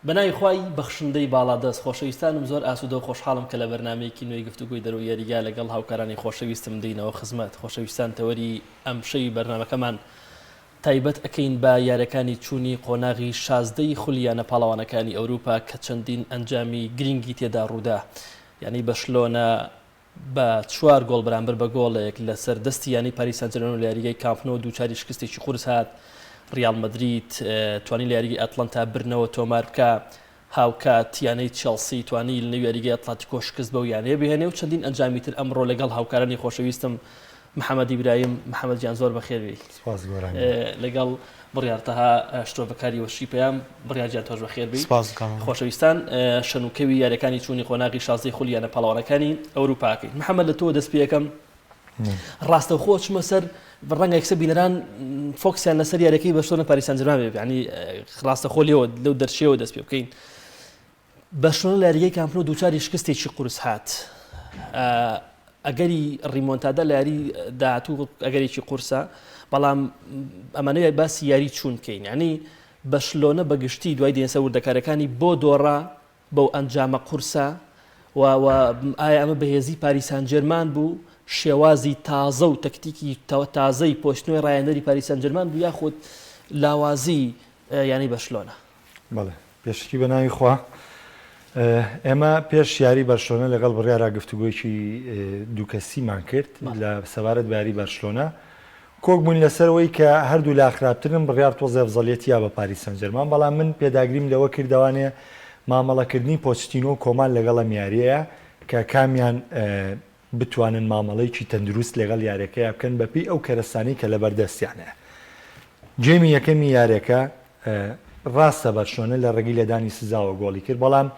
بەناوی خوای بەخشندەی باڵادەست خۆشەویستانم زۆر ئاسوودە و خۆشحاڵم کە لە بەرنامەیەکی نوێی گفتوگۆی دەرەوەی یاریگا لەگەڵ هاوکارانی خۆشەویستم دێینەوە خزمەت خۆشەویستان تەوەری ئەمشەوی بەرنامەکەمان تایبەت ئەکەین بە یاریەکانی چوونی قۆناغی شازدەی خولی یانە پاڵەوانەکانی ئەوروپا کە چەندین ئەنجامی گرینگی تێدا ڕوودا یانەی بەشلۆنە بە چوار گۆڵ بەرامبەر بە گۆڵێک لەسەر دەستی یانەی پاریس سانجێرمان لە یاریگای کامپ نۆ دووچاری شکستێکی قورس هات، ریال مەدرید توانی لە یاریگای ئەتلەنتا بردنەوە تۆمار بکا، هاوکات یانەی چێڵسی توانی لە نێو یاریگای ئەتلەتیکۆ شکست بەو یانەیە بهێنێ و چەندین ئەنجامی تر ئەمڕۆ لەگەڵ هاوکارانی خۆشەویستم محەمەد ئیبراهیم، محەمەد گیان زۆر بەخێر بێی. سپاس گۆران گیان. لەگەڵ بڕیار تەها شرۆڤەکاری وەرزشی پەیام، بڕیار گیان تۆش بەخێر بێی. سپاس کامەران. خۆشەویستان شەن و کەوی یاریەکانی چوونی قۆناغی شازدەی خولی یانە پاڵەوانەکانی ئەوروپا ئەکەین. محەمەد لە تۆوە دەست پێ ئەکەم ڕاستەوخۆ چمە سەر ڕەنگە یەکسەر بینەران فۆکسیان لەسەر یاریەکەی بەرشلۆنە پاریس سانجێرمان بێ یعنی ڕاستەخۆ لێوە لەو دەرچەیەوە دەست پێ بکەین. بەرشلۆنە لە یاریگای کامپ نۆ دووچاری شکستێکی قورس هات. ئەگەری ڕیمۆنتادا لە یاری داهاتوو ئەگەرێکی قورسە، بەڵام ئەمانەوێت باسی یاری چوون بکەین. یعنی بەرشلۆنە بە گشتی دوای دێنسە وردەکاریەکانی بۆ دۆڕا بەو ئەنجامە قورسە و و ئایا ئەمە بەهێزی پاریس سانجێرمان بوو، شێوازی تازە و تەکتیکی تازەی پۆچتنۆی ڕاهێنەری پاریس سانجێرمان بوو یاخود لاوازی یانەی بەرشلۆنە؟ بەڵێ پێشەکی بە ناوی خوا ئێمە پێش یاری بەرشلۆنە لەگەڵ بڕیارا گفتوگۆیەکی دووکەسیمان کرد لە سەبارەت بە یاری بەرشلۆنە کۆک بووین لەسەرەوەی کە هەردوو لا خراپترن بڕیار تۆزێ ئەفزەلیەتی یا بە پاریس سانجێرمان بەڵام من پێداگریم لەوە کردەوانێ مامەڵەکردنی پۆچتینۆ و کۆمان لەگەڵ ئەم یاریەیە کە کامیان بتوانن مامەڵەیەکی تەندروست لەگەڵ یاریەکەیا بکەن بەپێی ئەو کەرەستانەی کە لەبەردەستیانەیە. game ی یەکەمی یاریەکە ڕاستە بەرشلۆنە لە ڕێگەی لێدانی سزاوە گۆڵی کرد، بەڵام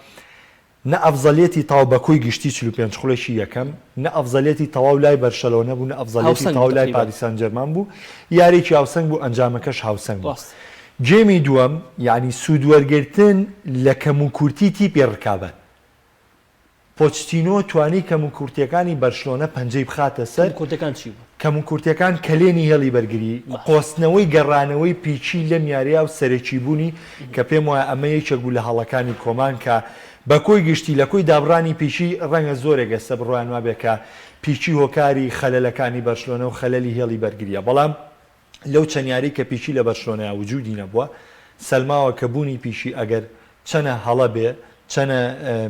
نە ئەفزەلیەتی تەواو بە کۆی گشتی 45 خولەکی یەکەم، نە ئەفزەلیەتی تەواو لای بەرشەلۆنە بوو، نە ئەفزەلیەتی هاوسەنگ تەواو بوو لای تەقریبەن. پاریس سانجێرمان بوو، یاریەکی هاوسەنگ بوو، ئەنجامەکەش هاوسەنگ بوو. ڕاستە. game ی دووەم یانی سوودوەرگرتن لە کەموکورتی تیپی ڕکابەر. پۆچتینۆ توانی کەموکورتییەکانی بەرشلۆنە پەنجەی بخاتە سەر. کەموکورتیەکان چی بوون؟ کەموکورتییەکان کەلێنی هێڵی بەرگری، باشە. قۆستنەوەی گەڕانەوەی پیکی لەم یارییە و سەرەکیبوونی، کە پێم وایە ئەمە یەکێک بوو لە هەڵەکانی کۆمان کە بە کۆی گشتی لە کۆی دابڕانی پیکی ڕەنگە زۆرێک ئێستا بڕوایان وابێ کە پیکی هۆکاری خەلەلەکانی بەرشلۆنە و خەلەلی هێڵی بەرگرییە بەڵام لەو چەند یاریەی کە پیکی لە بەرشلۆنەیا وجودی نەبووە سەلماوە کە بوونی پیکی ئەگەر چەنە هەڵە بێ چەنە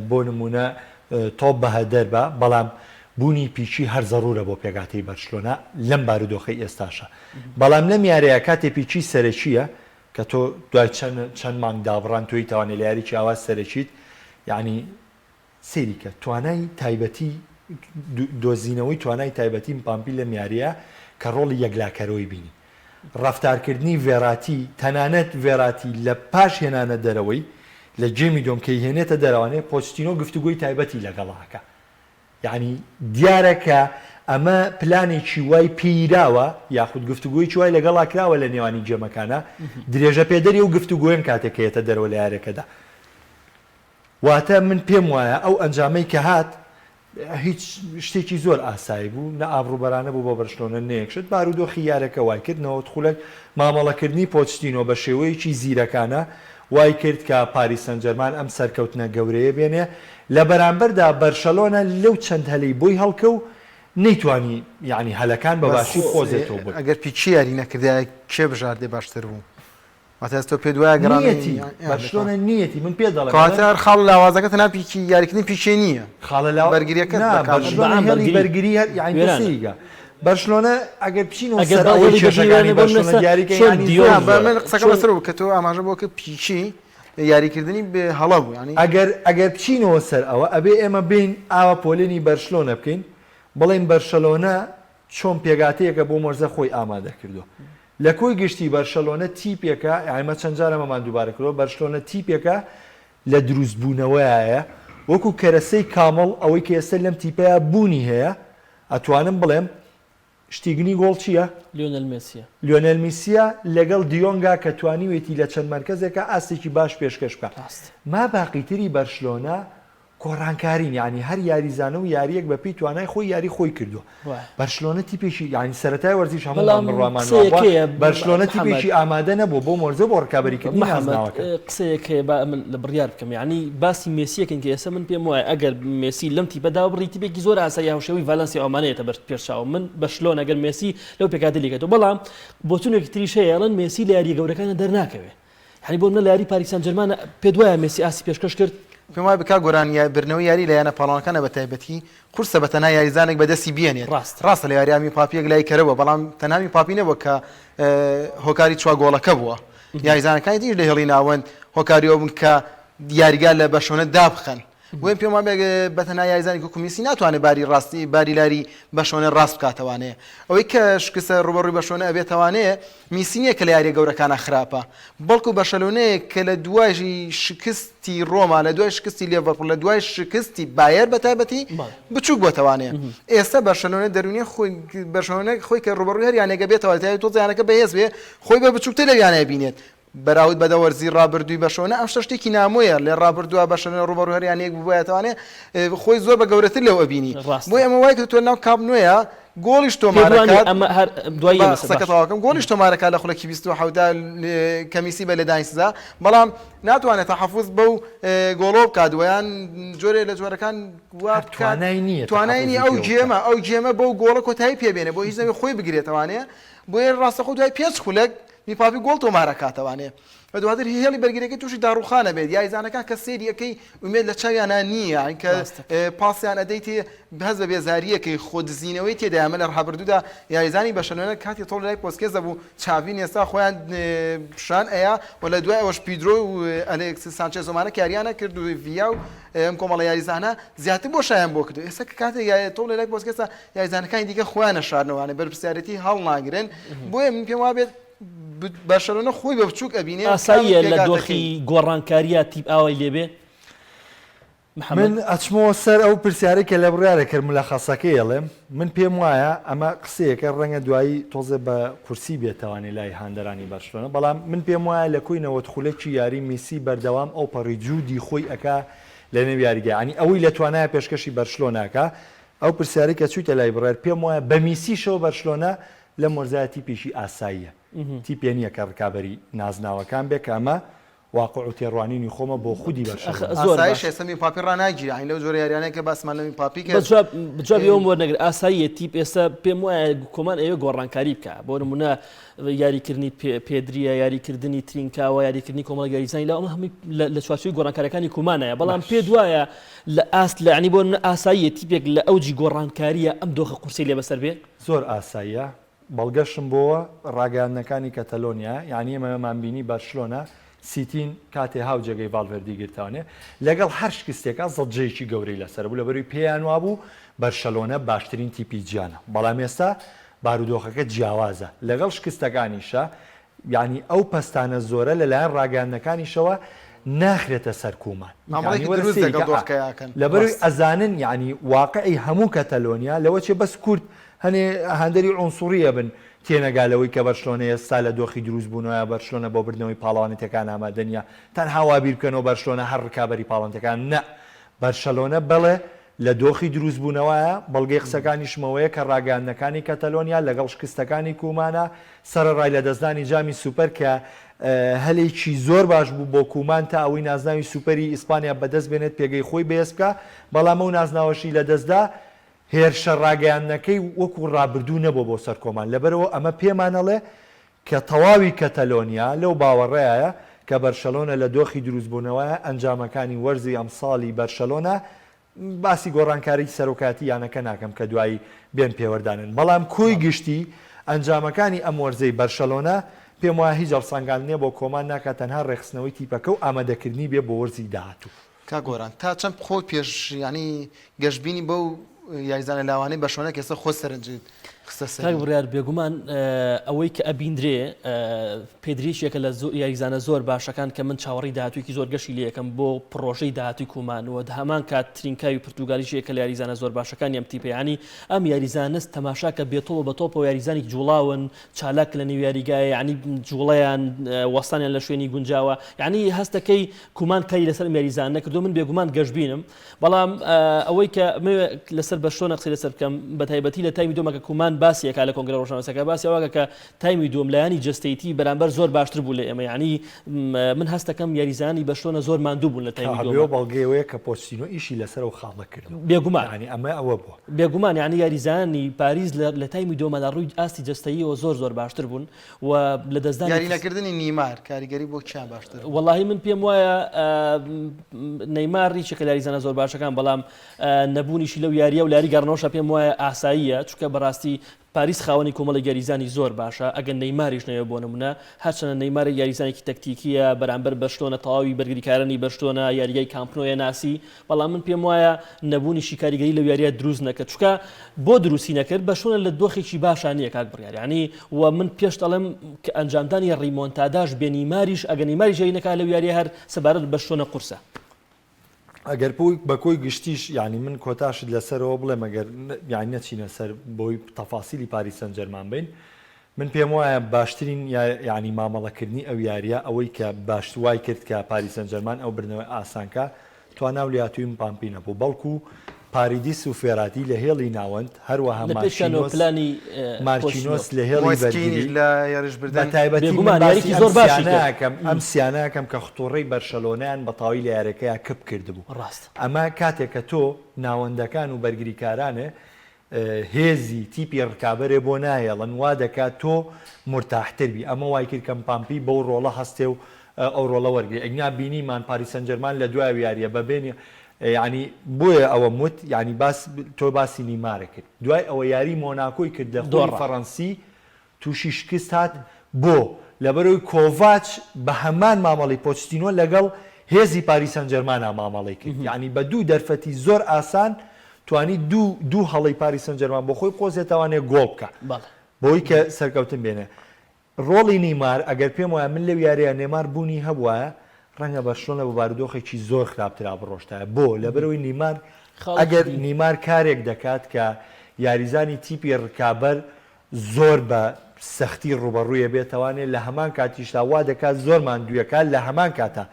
بۆ نموونە تۆپ بە هەدەر با بەڵام بوونی پیکی هەر زەڕورە بۆ پێکهاتەی بەرشلۆنە لەم بارودۆخەی ئێستاشا بەڵام لەم یارەیا کاتێ پیکی سەرەکیە کە تۆ دوای چەند چەند مانگ دابڕان تۆی توانێ لە یاریکی ئاوا سەرەکیت یانی سەیری کە توانای تایبەتی دۆزینەوەی توانای تایبەتی مپامپی لەم یارییە کە ڕۆڵی یەکلاکەرەوەی بینی. ڕەفتارکردنی ڤێراتی، تەنانەت ڤێراتی لە پاش هێنانە دەرەوەی لە game ی دووەم کە ئیهێنێتە دەرەوانێ پۆچتینۆ گفتوگۆی تایبەتی لەگەڵا ئەکا. یەعنی دیارە کە ئەمە پلانێکی وای پێیراوە یاخود گفتوگۆیەکی وای لەگەڵا کراوە لە نێوانی game ەکانا درێژەپێدەری ئەو گفتوگۆیەن کاتێک کە یەتە دەرەوە لە یاریەکەدا. واتە من پێم وایە ئەو ئەنجامەی کە هات هیچ شتێکی زۆر ئاسایی بوو، نە ئابڕووبەرانە بوو بۆ بەرشلۆنە نە یەک شت، بارودۆخی یارەکە وای کرد 90 خولەک مامەڵەکردنی پۆچتینۆ بە شێوەیەکی زیرەکانە وای کرد کە پاریس سانجێرمان ئەم سەرکەوتنە گەورەیە بێنێ، لە بەرامبەردا بەرشەلۆنە لەو چەند هەلەی بۆی هەڵکەو نەیتوانی یانی هەلەکان بە بەس باشی بقۆزێتەوە بۆی. ئەگەر پیکی یاری نەکردایە کێ بژاردەی باشتر بوو؟ واتە تۆ پێت وایە گەڕانەوەی نیەتی بەرشلۆنە نیەتی من پێت دەڵێم کەواتە هەر خاڵە لاوازەکە تەنها پیکی یاریکردنی پیکێ نییە خاڵە لاو بەرگریەکەت نا بەکار بەرشلۆنە بەعام هێڵی بەرگری بەرگری هەر یانی تۆ وێرانە سەیریکە بەرشلۆنە ئەگەر بچینەوە ئەگەر سەر با ئەوەی هێڵی بەرگری کێشەکانی وێرانە بۆ بەرشلۆنە منە دیاریکە چۆن یانی زۆر دیۆنگ نا بە زۆرە من قسەکەم چۆن لەسەر بوو کە تۆ ئاماژە بۆ کرد پیکی یاریکردنی بێ هەڵە بوو یانی ئەگەر ئەگەر بچینەوە سەر ئەوە ئەبێ ئێمە بێین ئاوا پۆلێنی بەرشلۆنە بکەین بڵێین بەرشەلۆنە چۆن پێکهاتەیەکە بۆ مەرزە خۆی ئامادە کردووە لە کۆی گشتی بەرشەلۆنە تیپێکە، ئێمە چەند جار ئەمەمان دووبارە کردەوە، بەرشلۆنە تیپێکە لە دروستبوونەوەیایە، وەکو کەرەسەی کامڵ ئەوەی کە ئێستا لەم تیپەیا بوونی هەیە، ئەتوانم بڵێم شتیگنی گۆڵ چییە؟ لیۆنێل مێسییە. لیۆنێل میسییە لەگەڵ دیۆنگا کە توانیوێتی لە چەند مەرکەزێکا ئاستێکی باش پێشکەش بکا. ڕاستە. ما باقی تری بەرشلۆنە. گۆڕانکارین یانی هەر یاریزانە و یاریەک بە پێی توانای خۆی یاری خۆی کردووە بەرشلۆنە تیپێکی یانی سەرەتای وەرزیش هەموومان بەڵام بڕوامان قسەیەک وابووە هەیە بەرشلۆنە محەمەد تیپێکی ئامادە نەبووە بۆ مۆرزە بۆ ڕکابەریکردنی محەمەد نازناوەکە. قسەیەک هەیە با ئەمن لە بڕیار بکەم یانی باسی مێسیەکەین کە ئێستا من پێم وایە ئەگەر مێسی لەم تیپە دابڕی تیپێکی زۆر ئاسایی هاوشێوەی ڤالەنسیا ئەومانە یەتە بەر پێش چاوم من بەرشلۆنە ئەگەر مێسی لەو پێکهاتە لیکەتەوە بەڵام بۆچونێکی تریش هەیە ئەڵێن مێسی لە یاریە گەورەکانە دەرناکەوێ یانی بۆ منە لە یاری پاریس سان جێرمان پێت وایە مێسی ئاستی پێشکەش کرد؟ پێم وایە کاک گۆران بردنەوەی یاری لە یانە پاڵەوانەکانە بە تایبەتی قورسە بە تەنها یاریزانێک بە دەستی بێنێت ڕاستە. ڕاستە لە یارییا میپاپی یەکلایی کەرەوە بەڵام تەنها میپاپی نەبووە کە هۆکاری چوار گۆڵەکە بووە یاریزانەکانی تریش لە هێڵی ناوەند هۆکاری ئەوە بوون کە یاریگا لە بەرشەلۆنە دابخەن بۆیە پێم وابێ بە تەنها یاریزانێک وەکو میسی ناتوانێت باری ڕاستی باری لاری بەرشەلۆنە ڕاست بکاتەوانەیە ئەوەی کە شکستە ڕوبەڕووی بەرشەلۆنە ئەبێتەوانەیە میسی نییە کە لە یاریە گەورەکانە خراپە بەڵکو بەرشەلۆنەیە کە لە دوای شکستی ڕۆما لە دوای شکستی لێڤەرپوڵ لە دوای شکستی بایەر بە تایبەتی بچووک بۆتەوانەیە ئێستا بەرشەلۆنە دەرونی خۆی بەرشەلۆنە خۆی کە ڕوبەڕووی هەر یانێکە بێتەوە تایبەت تۆزێ یانەکە بەهێز بێ خۆی بە بچووکتر لەو یانەیە بینێت بەراورد بە دە وەرزی ڕابردووی بەرشەلۆنە ئەم شتە شتێکی نامۆیە، لە ڕابردووە بەرشەلۆنە ڕووبەڕووی هەر یانەیەک ببوایەتەوانێ خۆی زۆر بە گەورەتر لەو ئەبینی، ڕاستە. بۆیە ئەمە وای کردووە لەناو کامپ نوێیە گۆڵیش پێت تۆمار وانیە ئەکات، ئەمە هەر دوای با ئێمە سەر قسەکە باشە. تەواو کەم، گۆڵیش تۆمار ئەکات لە خولەکی 27 دا کە میسی بە لێدانی سزا، بەڵام ناتوانێت تەحەفوز بەو گۆڵەوە بکات وە یان جۆرێ لە جۆرەکان وا هەر بکات توانای نییە توانای تەحەفوزی نییە ئەو پێوە بکات. game ە ئەو game ە بەو گۆڵە کۆتایی پێ بێنێ بۆ هیچ نەبێ خۆی بگرێتەوانێ، بۆیە ڕاستەخۆ دوای پێنج خولەک میپاپی گۆڵ تۆمار ئەکاتەوانێ و دواتر هێڵی بەرگریەکەی تووشی داڕووخان ئەبێت یاریزانەکان کە سەیری ئەکەی ئومێد لە چاویانا نییە یانی کە پاسیان ئەدەیتێ هەست بە بێزارییەکەی خۆ دزینەوەی تێدایە ئەمە لە ڕابردوودا یاریزانی بەرشەلۆنە کاتی تۆڵ لای پۆسکێس دەبوو چاڤی نێستا خۆیان پیشان ئەیا و لە دوای ئەوەش پیدرۆ و ئەلێکسیس سانچێز ئەمانە کاریانە کرد و ڤیا و ئەم کۆمەڵە یاریزانە زیاتر بۆ شایان بۆ کرد ئێستا کە کاتێک تۆڵ لای پۆسکێسە یاریزانەکانی دیکە خۆیان ئەشارنەوە یانی بەرپرسیارێتی هەڵناگرن بۆیە من پێم وابێت بەرشەلۆنە خۆی بە بچووک ئەبینێ ئاساییە لە دۆخی گۆڕانکاریە تیپ ئاوای لێبێ محەممەد؟ من ئەچمەوە سەر ئەو پرسیارەی کە لە بڕیارە کرد ملەخەسەکەی ئەڵێم من پێم وایە ئەمە قسەیەکە ڕەنگە دوایی تۆزێ بە قورسی بێتەوانێ لای هاندەرانی بەرشلۆنە بەڵام من پێم وایە لە کۆی 90 خولەکی یاری میسی بەردەوام ئەوپەڕی جوودی خۆی ئەکا لە نێو یاریگا یانی ئەوەی لە توانایە پێشکەشی بەرشلۆنە ئەکا ئەو پرسیارەی کە چوویتە لای بڕیار پێم وایە بە میسیشەوە بەرشلۆنە لەم وەرزایە تیپێکی ئاساییە تیپێ نییە کە ڕکابەری نازناوەکان بێ کە ئەمە واقع و تێڕوانینی خۆمە بۆ خودی بەرشەلۆنە. زۆر ئاسایش باش. ئێستا میپاپی ڕاناگیرێ یانی لەو جۆرە یاریانەی کە باسمان لە میپاپی بەس کرد جواب جوابی ئەوم وەرنەگرت ئاساییە تیپ ئێستا پێم وایە کۆمان ئەیەوێ گۆڕانکاری بکا بۆ نمونە یاریکردنی پێدریە یاریکردنی ترینکاوە یاریکردنی کۆمەڵێک یاریزانی لاو ئەمە هەمووی لە چوارچێوەی گۆڕانکاریەکانی کومانایە بەڵام پێت وایە لە ئاست لە یانی بۆ نمونە ئاساییە تیپێک لە ئەوجی گۆڕانکاریە ئەم دۆخە قورسەی لێ بەسەر بێ؟ زۆر ئاساییە بەڵگەشم بۆوە ڕاگەیاندنەکانی کەتەلۆنیا یانی ئێمە مان بینی بەرشلۆنە سیتین کاتێ هاو جێگەی ڤالڤێردی گرتانێ لەگەڵ هەر شکستێکا زەجەیەکی گەورەی لەسەر بوو لەبەروی پێیان وابوو بەرشەلۆنە باشترین تیپی جیانە بەڵام ئێستا بارودۆخەکە جیاوازە لەگەڵ شکستەکانیشا یانی ئەو پەستانە زۆرە لەلایەن ڕاگەیاندنەکانیشەوە ناخرێتە سەر کومان یانی مامەڵەیەکی وەرە دروست سەیری لەگەڵ کە ئا دۆخەکەیا ئەکەن. لەبەروی ڕاستە. ئەزانن یانی واقعی هەموو کەتەلۆنیا لەوە چێ بەس کورد هەنێ هاندەری عونسوڕی ئەبن تێنەگا لەوەی کە بەرشلۆنە ئێستا لە دۆخی دروست بوونەوەیە بەرشلۆنە بۆ بردنەوەی پاڵەوانێتیەکان ئامادە نیە تەنها وا بیر بکەنەوە بەرشلۆنە هەر ڕکابەری پاڵەوانێتیەکان نە بەرشەلۆنە بەڵێ لە دۆخی دروستبوونەوەیە، بەڵگەی قسەکانیشم ئەوەیە کە ڕاگەیاندنەکانی کەتەلۆنیا لەگەڵ شکستەکانی کومانە، سەرەڕای لەدەستدانی جامی سوپەر کە هەلێکی زۆر باش بوو بۆ کومان تا ئەوەی نازناوی سوپەری ئیسپانیا بەدەستبێنێت پێگەی خۆی بەهێز بکا، بەڵام ئەو نازناوەشی لەدەستدا، هێرشە ڕاگەیاندنەکەی وەکو ڕابردوو نەبووە بۆ سەر کۆمان، لەبەرئەوە ئەمە پێمانەڵێ کە تەواوی کەتەلۆنیا لەو باوەڕەیایە کە بەرشەلۆنە لە دۆخی دروستبوونەوەیە، ئەنجامەکانی وەرزی ئەمساڵی بەرشەلۆنە، باسی گۆڕانکاریی سەرۆکایەتی یانەکە ناکەم کە دوایی بێن پێوەردانن، بەڵام کۆی گشتی ئەنجامەکانی ئەم وەرزەی بەرشەلۆنە پێموایە هیچ هەڵسانگاندنێ بۆ کۆمان ناکات تەنها رێکخستنەوەی تیپەکە و ئامادەکردنی بێ بۆ وەرزی داهاتوو. کاک گۆران تا چەند خۆت پێش یانی گەشبینی بەو یاریزانە لاوانەی بەرشەلۆنە کە ئێستا خۆت سەرنجت. خستە کاک سەری. بڕیار بێگومان ئەوەی کە ئەبیندرێ پێدریش یەکە لە یاریزانە زۆر باشەکان کە من چاوەڕێی داهاتوویەکی زۆر گەشی لێ یەکەم بۆ پڕۆژەی داهاتووی کومان و هەمان کات ترینکاوی پرتوگالیش یەکە لە یاریزانە زۆر باشەکانی ئەم تیپە یانی ئەم یاریزانە تەماشا کە بێ تۆپ و بە تۆپەوە یاریزانێکی جوڵاون چالاک لە نێو یاریگایە یانی جوڵەیان وەستانیان لە شوێنی گونجاوە یانی هەستەکەی کومان کاری لەسەر ئەم یاریزانە نەکردووە من بێگومان گەشبینم بەڵام ئەوەی کە ئەمەوێ لەسەر بەرشلۆنە قسەی لەسەر بکەم بە تایبەتی لە تایمی دووەمە کە کومان باسی ئەکا لە کۆنگرە ڕۆژنامەنووسەکە باسی ئەوە کە تایمی دووەم لایەنی جەستەیی بەرامبەر زۆر باشتر بوو لە ئێمە یعنی من هەستەکەم یاریزانانی بەرشلۆنە زۆر ماندوو بوون لە تایمی دووەم. ئەوە بەڵگەی ئەوەیە کە پۆچتینۆ ئیشی لەسەر ئەو خاڵە کردووە. بێگومان. یعنی ئەمە ئەوە بووە. بێگومان یعنی یاریزانانی پاریس لە تایمی دووەمە لە ڕووی ئاستی جەستەییەوە زۆر زۆر باشتر بوون و لەدەستدانی یاری نەکردنی نیمار کاریگەری بۆ کیان باشتر بوو؟ وەڵاهی من پێم وایە نەیمار یەکێکە لە یاریزانە زۆر باشەکان بەڵام نەبوونیشی لەو یارییە و لاری گەڕنەوەشە پێم وایە ئاساییە چونکە بەڕاستی پاریس خاوەنی کۆمەڵێک یاریزانی زۆر باشە ئەگەر نەیماریش نەوێ بۆ نمونە هەرچەنە نەیمار یاریزانێکی تەکتیکیە بەرامبەر بەرشلۆنە تەواوی بەرگریکارانی بەرشلۆنە یاریگای کامپنۆیە ناسی بەڵام من پێم وایە نەبوونیشی کاریگەری لەو یاریە دروست نەکرد چونکە بۆ دروستی نەکرد بەرشلۆنە لە دۆخێکی باشا نییە کاک بڕیار یعنی و من پێشت ئەڵێم کە ئەنجامدانی ڕیمۆنتاداش بێ نیماریش ئەگەر نیماریش یاری نەکا لەو یاریە هەر سەبارەت بە بەرشلۆنە قورسە. ئەگەر بۆی بە کۆی گشتیش یعنی من کۆتاشت لەسەرەوە بڵێم ئەگەر یعنی نەچینە سەر بۆی تەفاسیلی پاریس سەنجەرمان بین من پێم وایە باشترین یانی مامەڵەکردنی ئەو یارییە ئەوەی کە باش وای کرد کە پاریس سانجێرمان ئەو بردنەوەی ئاسان کا توانا و لێهاتوویی مپامپی نەبوو بەڵکو پاریدیس و فێراتی لە هێڵی ناوەند هەروەها لە پێشیانەوە مارکینۆس پلانی مارکینۆس پۆچتینۆ. لە هێڵی مۆیس کینیش بەرگری لە هێرشبردن. بە تایبەتی من بێگومان باسی یاریی ئەم زۆر باشی سیانە کرد. ئەکەم ئەم سیانە ئەکەم کە خطوڕەی بەرشەلۆنەیان بە تەواوی لە یاریەکەیا کپ کردبوو ڕاستە. ئەمە کاتێک کە تۆ ناوەندەکان و بەرگریکارانێ هێزی تیپی ڕکابەرێ بۆ ناهێڵن وا دەکات تۆ مورتاحتر بی ئەمە وای کرد کە مپامپی بەو ڕۆڵە هەستێ و ئەو ڕۆڵە وەرگرێ ئەگینا بینیمان پاریس سەنجەرمان لە دوای ئەو یاریە بە بێنی یانی بۆیە ئەوەم وت یانی باس تۆ باسی نیمارە کرد دوای ئەوە یاری مۆناکۆی کرد لە خولی دۆڕا. فەڕەنسی تووشی شکست هات، بۆ؟ لەبەرئەوەی کۆڤاچ بە هەمان مامەڵەی پۆچتینۆ لەگەڵ هێزی پاریس سانجێرمانا مامەڵەی کرد، یانی بە دوو دەرفەتی زۆر ئاسان توانی دوو دوو هەڵەی پاریس سانجێرمان بۆ خۆی بقۆزێتەوانێ گۆڵ بکا بەوەی کە سەرکەوتن بێنێ. ڕۆڵی نیمار ئەگەر پێم وایە من لەو یارییە نێمار بوونی هەبوایە ڕەنگە بەرشلۆنە بە بارودۆخێکی زۆر خراپترا بڕۆشتایە، بۆ؟ لەبەرئەوەی نیمار خاڵێکی ئەگەر دی. نیمار کارێک دەکات کە یاریزانی تیپی ڕکابەر زۆر بە سەختی ڕووبەڕووی ئەبێتەوانێ لە هەمان کاتیشدا وا دەکات زۆر ماندوویەکات لە هەمان کاتا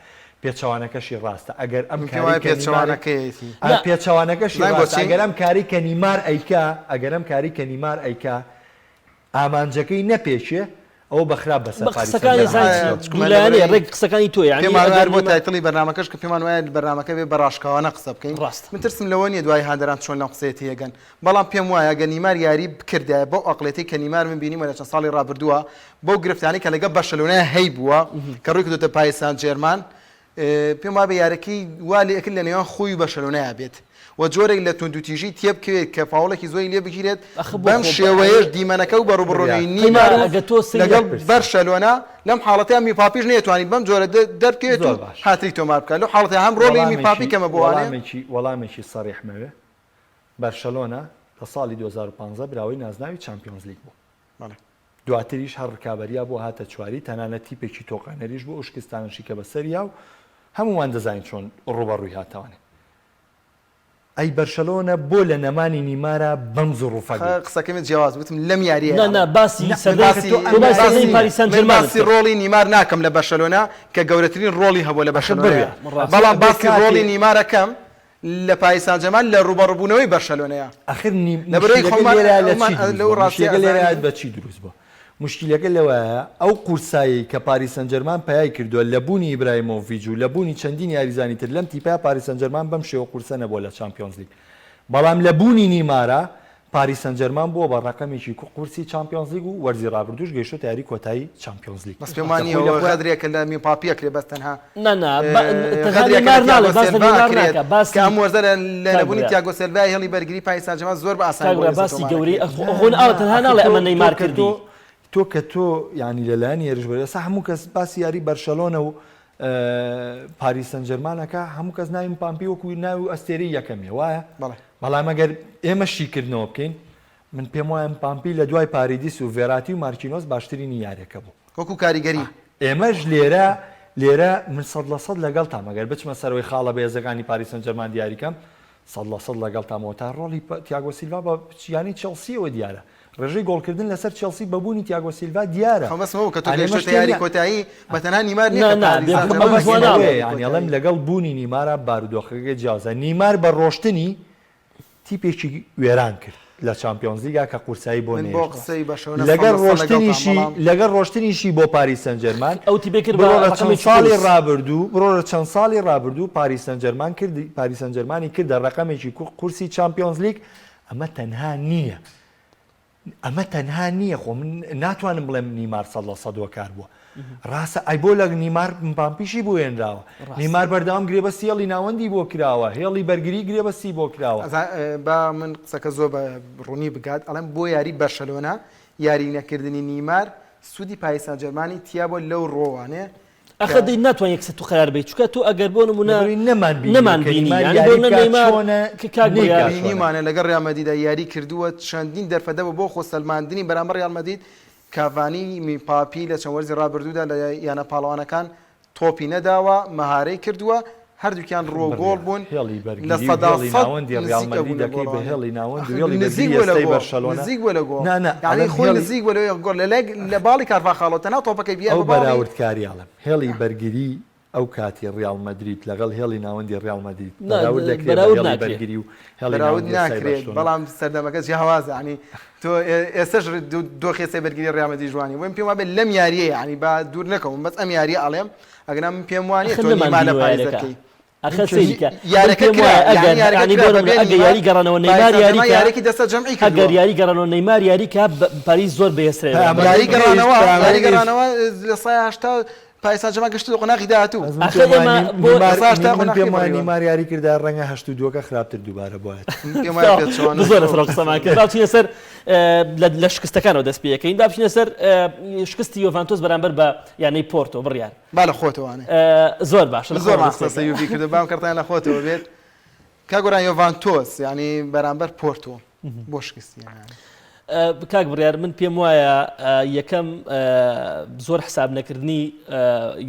پێچەوانەکەشی ڕاستە ئەگەر ئەم من پێم کارەی وایە کە نیمار پێچەوانەکەیەتی. ئا نا. پێچەوانەکەشی زانی ڕاستە بۆچی؟ ئەگەر ئەم کارەی کە نیمار ئەیکا ئەگەر ئەم کارەی کە نیمار ئەیکا ئامانجەکەی نەپێکێ ئەوە بە خراپ بەسەر بە پاریس قسەکانی سانجێرمان زانی ئایا چیە دەڕوات. چکمە دوولایەنەیە لەبەرەی ڕێک قسەکانی تۆیە یانی پێمان ئەگەر وایە بۆ نیمار title ی بەرنامەکەش کە پێمان وایە بەرنامەکە بێ بە ڕاشکاوانە قسە بکەین ڕاستە. من ترسم لەوە نییە دوای هاندەران چۆن لەم قسەیە تێگەن بەڵام پێم وایە گەر نیمار یاری بکردایە بەو ئەقڵێتەی کە نیمار من بینیمە لە چەند ساڵی ڕابردووە بەو گرفتانەی کە لەگەڵ بەرشەلۆنە هەیبووە کە ڕووی کردۆتە پاریس سان جێرمان پێم وابێ یارەکەی وا لێ ئەکرد لە نێوان خۆی و بەرشەلۆنەیا بێت و جۆرێک لە توندوتیژی تێبکەوێت کە فاوڵێکی زۆری لێ بگیرێت ئەخ بۆ بەم خۆ شێوەیەش دیمەنەکە و بەڕووبڕوونەوەی بڕیار. نیمار و ئەگە تۆ سەیری لەگەڵ پرسی. بەرشەلۆنە لەم حاڵەتەیا میپاپیش نەیەتوانی بەم جۆرە دەربکەوێت و زۆر باش. هاتریک تۆمار بکات لەو حاڵەتەیا هەم ڕۆڵی میپاپی وەڵامێکی کەمە بۆ وانێ. وەڵامێکی وەڵامێکی سەریحمەوێ بەرشەلۆنە لە ساڵی 2015 براوەی نازناوی چامپیۆنزلیگ بوو. بەڵێ. دواتریش هەر ڕکابەرییا بۆ هاتە چواری، تەنانەت تیپێکی تۆقێنەریش بوو، ئەو شکستانەشی کە بەسەریا و هەموومان دەزانین چۆن ڕووبەڕووی هاتەوانێ. ئەی بەرشەلۆنە بۆ لە نەمانی نیمارا بەم زڕوفە خە گەیشت؟ قسەکەی من جیاواز بوو، وتم لەم یارییەیا نا نا ئەڵێم. باسی نا من سەردەمی باسی تۆ من باسی باسی سەردەمی پاریس سان من جێرمانت باسی کرد. ڕۆڵی نیمار ناکەم لە بەرشەلۆنە کە گەورەترین ڕۆڵی هەبووە لە ئەخر بەرشەلۆنەیا، بڕیار. ڕاستە. بەڵام ئەبێ باسی ڕۆڵی کاتێ نیمار ئەکەم لە پاریس سانجێرمان لە ڕووبەڕووبوونەوەی بەرشەلۆنەیە. ئەخر نی لەبەرئەوەی موشکیلەکە خۆمان لێرە لە ئەومان چی دروست لەو بووە؟ ڕاستیە موشکیلەکە لێرە ئەزانین. بە چی دروست بووە؟ موشکیلەکە لەوەیە ئەو قورسایەی کە پاریس سانجێرمان پەیای کردووە لە بوونی ئیبراهیمۆڤیج و لە بوونی چەندین یاریزانی تر لەم تیپە پاریس سانجێرمان بەم شێوە قورسە نەبووە لە چامپیۆنزلیگ بەڵام لە بوونی نیمارا پاریس سانجێرمان بووە بە ڕەقەمێکی قورسی چامپیۆنزلیگ و وەرزی ڕابردووش گەیشتۆتە یاری کۆتایی چامپیۆنزلیگ. بەس پێم وا لە نییە خۆی لە ئەوە خۆیان. غەدرێکە لە میمپاپی ئەکرێت بەس تەنها نا نا با تەنها غەدرێکە لە نێمار تیاگۆ ناڵێ باس لە سێلڤا نێمار ئەکرێت ناکا باسی کە ئەم وەرزە لە لە کاک نەبوونی برا تیاگۆ سێلڤا هێڵی بەرگری پاریس سانجێرمان زۆر بە ئاسانی کاک بۆ برا ئێستا باسی تۆمار گەورەی ئەکرێت. ئەخ نا خۆ نا ئاڵە تەنها ئەخر ناڵێ تۆ ئەمە تۆ نەیمار کە کردی. تۆ تۆ کە تۆ یانی لە لایەنی هێرشبەری ئێستا هەموو کەس باسی یاری بەرشەلۆنە و پاریس سانجێرمان ئەکا هەموو کەس ناوی مپامپی وەکو ناوی ئەستێرەی یەکەمیە وایە بەڵێ. بەڵام ئەگەر ئێمە شیکردنەوە بکەین. من پێم وایە مپامپی لە دوای پاریدیس و ڤێراتی و مارکینۆس باشترینی یاریەکە بوو. وەکو کاریگەری. ئێمەش لێرە لێرە من 100% لەگەڵتام ئەگەر بچمە سەرەوەی خاڵە بەهێزەکانی پاریس سانجێرمان دیاریکەم 100% لەگەڵتامەوە تا ڕۆڵی تیاگۆ سیلڤا بە یانەی چێڵسیەوە دیارە ڕێژەی گۆڵکردن لەسەر چێڵسی بە بوونی تیاگۆ سیلڤا دیارە. خۆ بەس ئەوە کە تۆ گەیشتۆتە یاری کۆتایی بە تەنها نیمار نیە کە پاریس سانجێرمان یانی ئەڵێم لەگەڵ بوونی نیمارا بارودۆخەکە جیاوازە نیمار بە ڕۆشتنی تیپێکی وێران کرد لە چامپیۆنزلیگا کە قورسایی بۆ من بۆ نەهێشت قسەی بەرشەلۆنە لەگەڵ 100% لەگەڵتام ڕۆشتنیشی بەڵام لەگەڵ ڕۆشتنیشی بۆ پاریس سانجێرمان ئەو تیپەی کرد بە بڕۆ لە چەند ڕەقەمێکی ساڵی قورس. ڕابردوو بڕۆ لە چەند ساڵی ڕابردوو پاریس سانجێرمان کردی پاریس سانجێرمانی کردە ڕەقەمێکی قورسی چامپیۆنزلیگ ئەمە تەنها نییە ئەمە تەنها نییە خۆ من ناتوانم بڵێم نیمار 100% هۆکار بووە ڕاستە ئەی بۆ لە نیمار مبامپیشی بۆ هێنراوە نیمار بەردەوام گرێبەستی هێڵی ناوەندی بۆ کراوە هێڵی بەرگری گرێبەستی بۆ کراوە. با من قسەکە زۆر بە ڕوونی بگات ئەڵێم بۆ یاری بەرشەلۆنە یاری نەکردنی نیمار سوودی پاریس سانجێرمانی تیابووە لەو ڕۆوانێ ئەخە دەی ناتوانانی یەکسەر تو قەرار بەی چونکە تۆ ئەگەر بۆ نمونە لەبەرئەوەی نەمان بینیوە نەمان کە بینی نیمار یانی بۆ یاری نە بکات نەیمار چۆنە کە کاک نەیکات بڕیار چۆنە. بینیومانە لەگەڵ ریال مەدریدا یاری کردووە چەندین دەرفەت هەبوو بۆ خۆ سەلماندنی بەرامبەر ریال مەدرید کاڤانی میپاپی لە چەند وەرزی رابردوودا لە یانە پاڵەوانەکان تۆپی نەداوە مەهارەی کردووە هەردووکیان ڕووەو گۆڵ بڕیار بوون هێڵی لە بەرگری و سەدا هێڵی سەد ناوەندی ریال نزیک مەدرید ئەبوون لە دەکەی بە گۆڵەوانێ هێڵی ناوەند و ئەخر هێڵی نزیک بەرگری بووە لە ئێستای گۆڵ بەرشەلۆنە نزیک بووە لە گۆڵ نا نا یانی ئەڵێم خۆی هێڵی نزیک بووە لەوەی گۆڵ لە لای لە باڵی کارڤاخاڵەوە تەنها تۆپەکەی بیە ئەو بە باڵی بەراوردکاری ئەڵێم هێڵی بەرگری ئەو کاتی ڕیاڵ مەدرید لەگەڵ هێڵی ناوەندی ڕیاڵ مەدرید نا بەراورد دەکرێ بە بەراورد هێڵی ناکرێ. بەرگری و هێڵی بەراورد ناوەندی ئێستای ناکرێت بەرشلۆنە؟ بەڵام سەردەمەکە جیاوازە یانی تۆ ئێستەش دۆخی ئێستای بەرگری ڕیاڵ مەدرید جوانی بۆیە من پێم وابێت لەم یارییە یانی با دوور نەکەوم بەس ئەم یارییە ئەڵێم ئەگەنا من پێم وانیە ئەخر تۆ نەمان نیما لە بینیوە پاریس یاریەکە. دەرکەی ئەخر سەیری کە من یارەکە پێم کرا وایە یانی ئەگەر یارەکە یانی کرا بۆ بەبێ نمونە ئەگەر نیمار یاری گەڕانەوە پاریس نەیمار یاری سانجێرمان کا یارێکی دەستە جەمعی ئەگەر کردووە یاری گەڕانەوە نەیمار یاری کا پاریس زۆر بەهێزترە لە پەیامەکەم بەرامبەر یاری گەیشت گەڕانەوە پەیامەکەم یاری گەیشت گەڕانەوە لە سای 80 پاریس سانجێرمان گەشتە قۆناغی داهاتوو. بەس من ئاخر پێم وایە ئێمە نی- بۆ نیمار لە سای 80 من قۆناغی پێم وایە بڕیوە. نیمار یاری کردایە ڕەنگە هەشت و دووەکە خراپتر دووبارە بوایەت. من پێم وایە پێچەوانەش زۆر بوو. لەسەر ئەو قسەمان کرد با بچینە سەر لە لە شکستەکانەوە دەست پێ ئەکەین با بچینە سەر شکستی یۆڤانتۆس بەرامبەر بە یانەی پۆرتۆ بڕیار با لە خۆتەوانێ. زۆر باشە لە زۆر خۆمەوە دەست پێ قسە کە. یوڤی کردو بام کەرتان لە خۆتەوە بێت کاک گۆران یۆڤانتۆس یانی بەرامبەر پۆرتۆ بۆ شکستی هێنا؟ کاک بڕیار من پێم وایە یەکەم زۆر حساب نەکردنی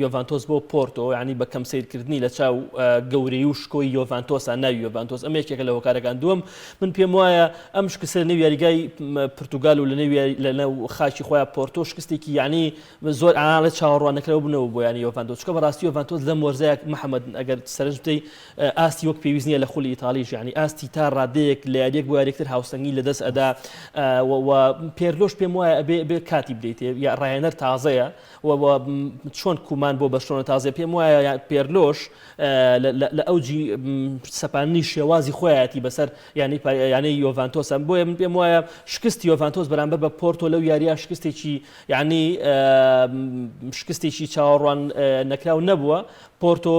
یۆڤانتۆس بۆ پۆرتۆ یعنی بە کەم سیرکردنی لە چاو گەورەی و شکۆی یۆڤانتۆسە ناوی یۆڤانتۆس ئەمە یەکێکە لە هۆکارەکان دووەم من پێم وایە ئەم شکستە لە نێو یاریگای پرتوگال و لە نێو لە نێو خاکی خۆیان پۆرتۆ شکستێکی یعنی زۆر ئاڵێ چاوەڕواننەکراو بنەوە بۆ یانەی یۆڤانتۆس چونکە بەڕاستی یۆڤانتۆس لەم وەرزەیە محەممەد ئەگەر سەرنج بدەی ئاستی وەک پێویست نییە لە خولی ئیتاڵیش یعنی ئاستی تا ڕادەیەک لە یاریەک بۆ یاریەکتر هاوسەنگی لەدەست ئەدا و پێرلۆش پێم وایە ئەبێ بێ کاتی بدەیتێ یا ڕاهێنەر تازەیە و چۆن کومان بۆ بەرشلۆنە تازەیە پێم وایە پێرلۆش لە ئەوجی سەپاندنی شێوازی خۆیەتی بەسەر یانەی یانەی یۆڤانتۆسە بۆیە من پێم وایە شکستی یۆڤانتۆس بەرامبەر بە پۆرتۆ لەو یاریە شکستێکی یعنی شکستێکی چاوەڕوان نەکراو نەبووە پۆرتۆ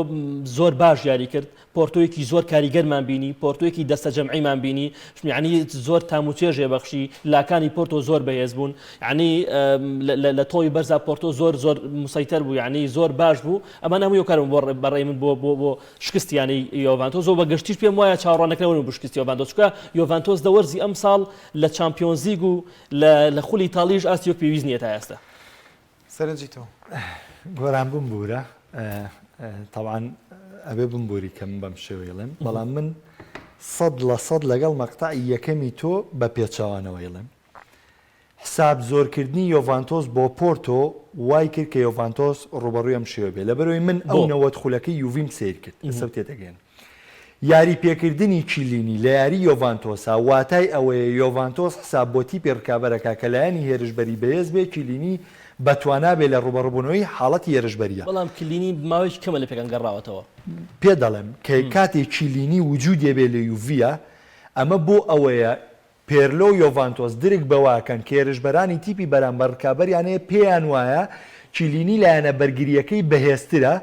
زۆر باش یاری کرد پۆرتۆیەکی زۆر کاریگەرمان بینی پۆرتۆیەکی دەستە جەمعیمان بینی یعنی زۆر تام و چێژێ بەخشی لاکانی پۆرتۆ زۆر بەهێز بوون یعنی لە تۆی بەرزا پۆرتۆ زۆر زۆر مسەیتەر بوو یعنی زۆر باش بوو ئەمانە هەمووی هۆکار بوون بۆ بەڕێی من بۆ بۆ بۆ شکستی یانەی یۆڤانتۆس و بە گشتیش پێم وایە چاوەڕواننەکراوە بوو شکستی یۆڤانتۆس چونکە یۆڤانتۆس لە وەرزی ئەمساڵ لە چامپیۆنزلیگ و لە لە خولی ئیتاڵیش ئاستی وەک پێویست نییە تا ئێستا. سەرنجی تۆ. گۆران بمبورە تەبعەن ئەبێ بمبوری کە من بەم شێوەی ڵێم بەڵام من 100% لەگەڵ مەقتەعی یەکەمی تۆ بە پێچەوانەوەی ڵێم حساب زۆرکردنی یۆڤانتۆس بۆ پۆرتۆ وای کرد کە یۆڤانتۆس ڕووبەڕووی ئەم شێوە بێ لەبەرئەوەی من ئەو بۆ؟ 90 خولەکەی یوڤیم سەیر کرد ئێستا تێدەگەیەنم یاری پێکردنی کیلینی لە یاری یۆڤانتۆسا واتای ئەوەیە یۆڤانتۆس حساب بۆ تیپی ڕکابەرەکا کە لایەنی هێرشبەری بەهێز بێ کیلینی بەتوانا بێ لە ڕووبەڕووبوونەوەی حاڵەتی هێرشبەرییا. بەڵام کلینی ماوەیەکی کەمە لە پێکان گەڕاوەتەوە. پێ دەڵێم کە کاتێ کیلینی وجودێ بێ لە یوڤیا ئەمە بۆ ئەوەیە پێرلۆ و یۆڤانتۆس درک بەوە ئەکەن کە هێرشبەرانی تیپی بەرامبەر رکابەریان هەیە پێیان وایە کیلینی لایەنە بەرگرییەکەی بەهێزترە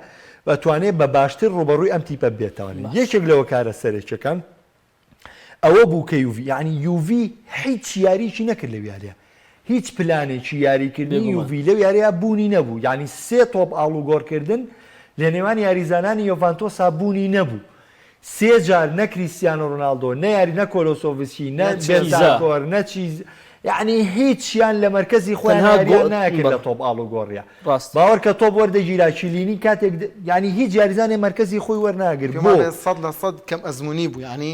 و ئەتوانێت بە باشتر رووبەڕووی ئەم تیپە ببێتەوە. یەکێک لە هۆکارە سەرەکیەکان ئەوە بوو کە یوڤی یانی یوڤی هیچ یاریی نەکرد لەو یاریە هیچ پلانێکی یاریکردنی یوڤی لەو یاریە بوونی نەبوو یانی سێ تۆپ ئاڵوگۆڕکردن لە نێوان یاریزانانی یۆڤانتۆسا بوونی نەبوو. سێ جار نە کریستیانۆ ڕۆناڵدۆ نە یاری نە کۆلۆسۆڤسکی نە بێنتانکۆر نە چیز یەعنی هیچیان لە مەرکەزی خۆیان یاریان ناکرد لە تۆپ ئاڵوگۆڕیا باوەڕکە تۆپ وەردەگیرا کیلینی کاتێک یانی هیچ یاریزانێ مەرکەزی خۆی وەرناگرت بۆ 100% کەم ئەزموونی بوو یانی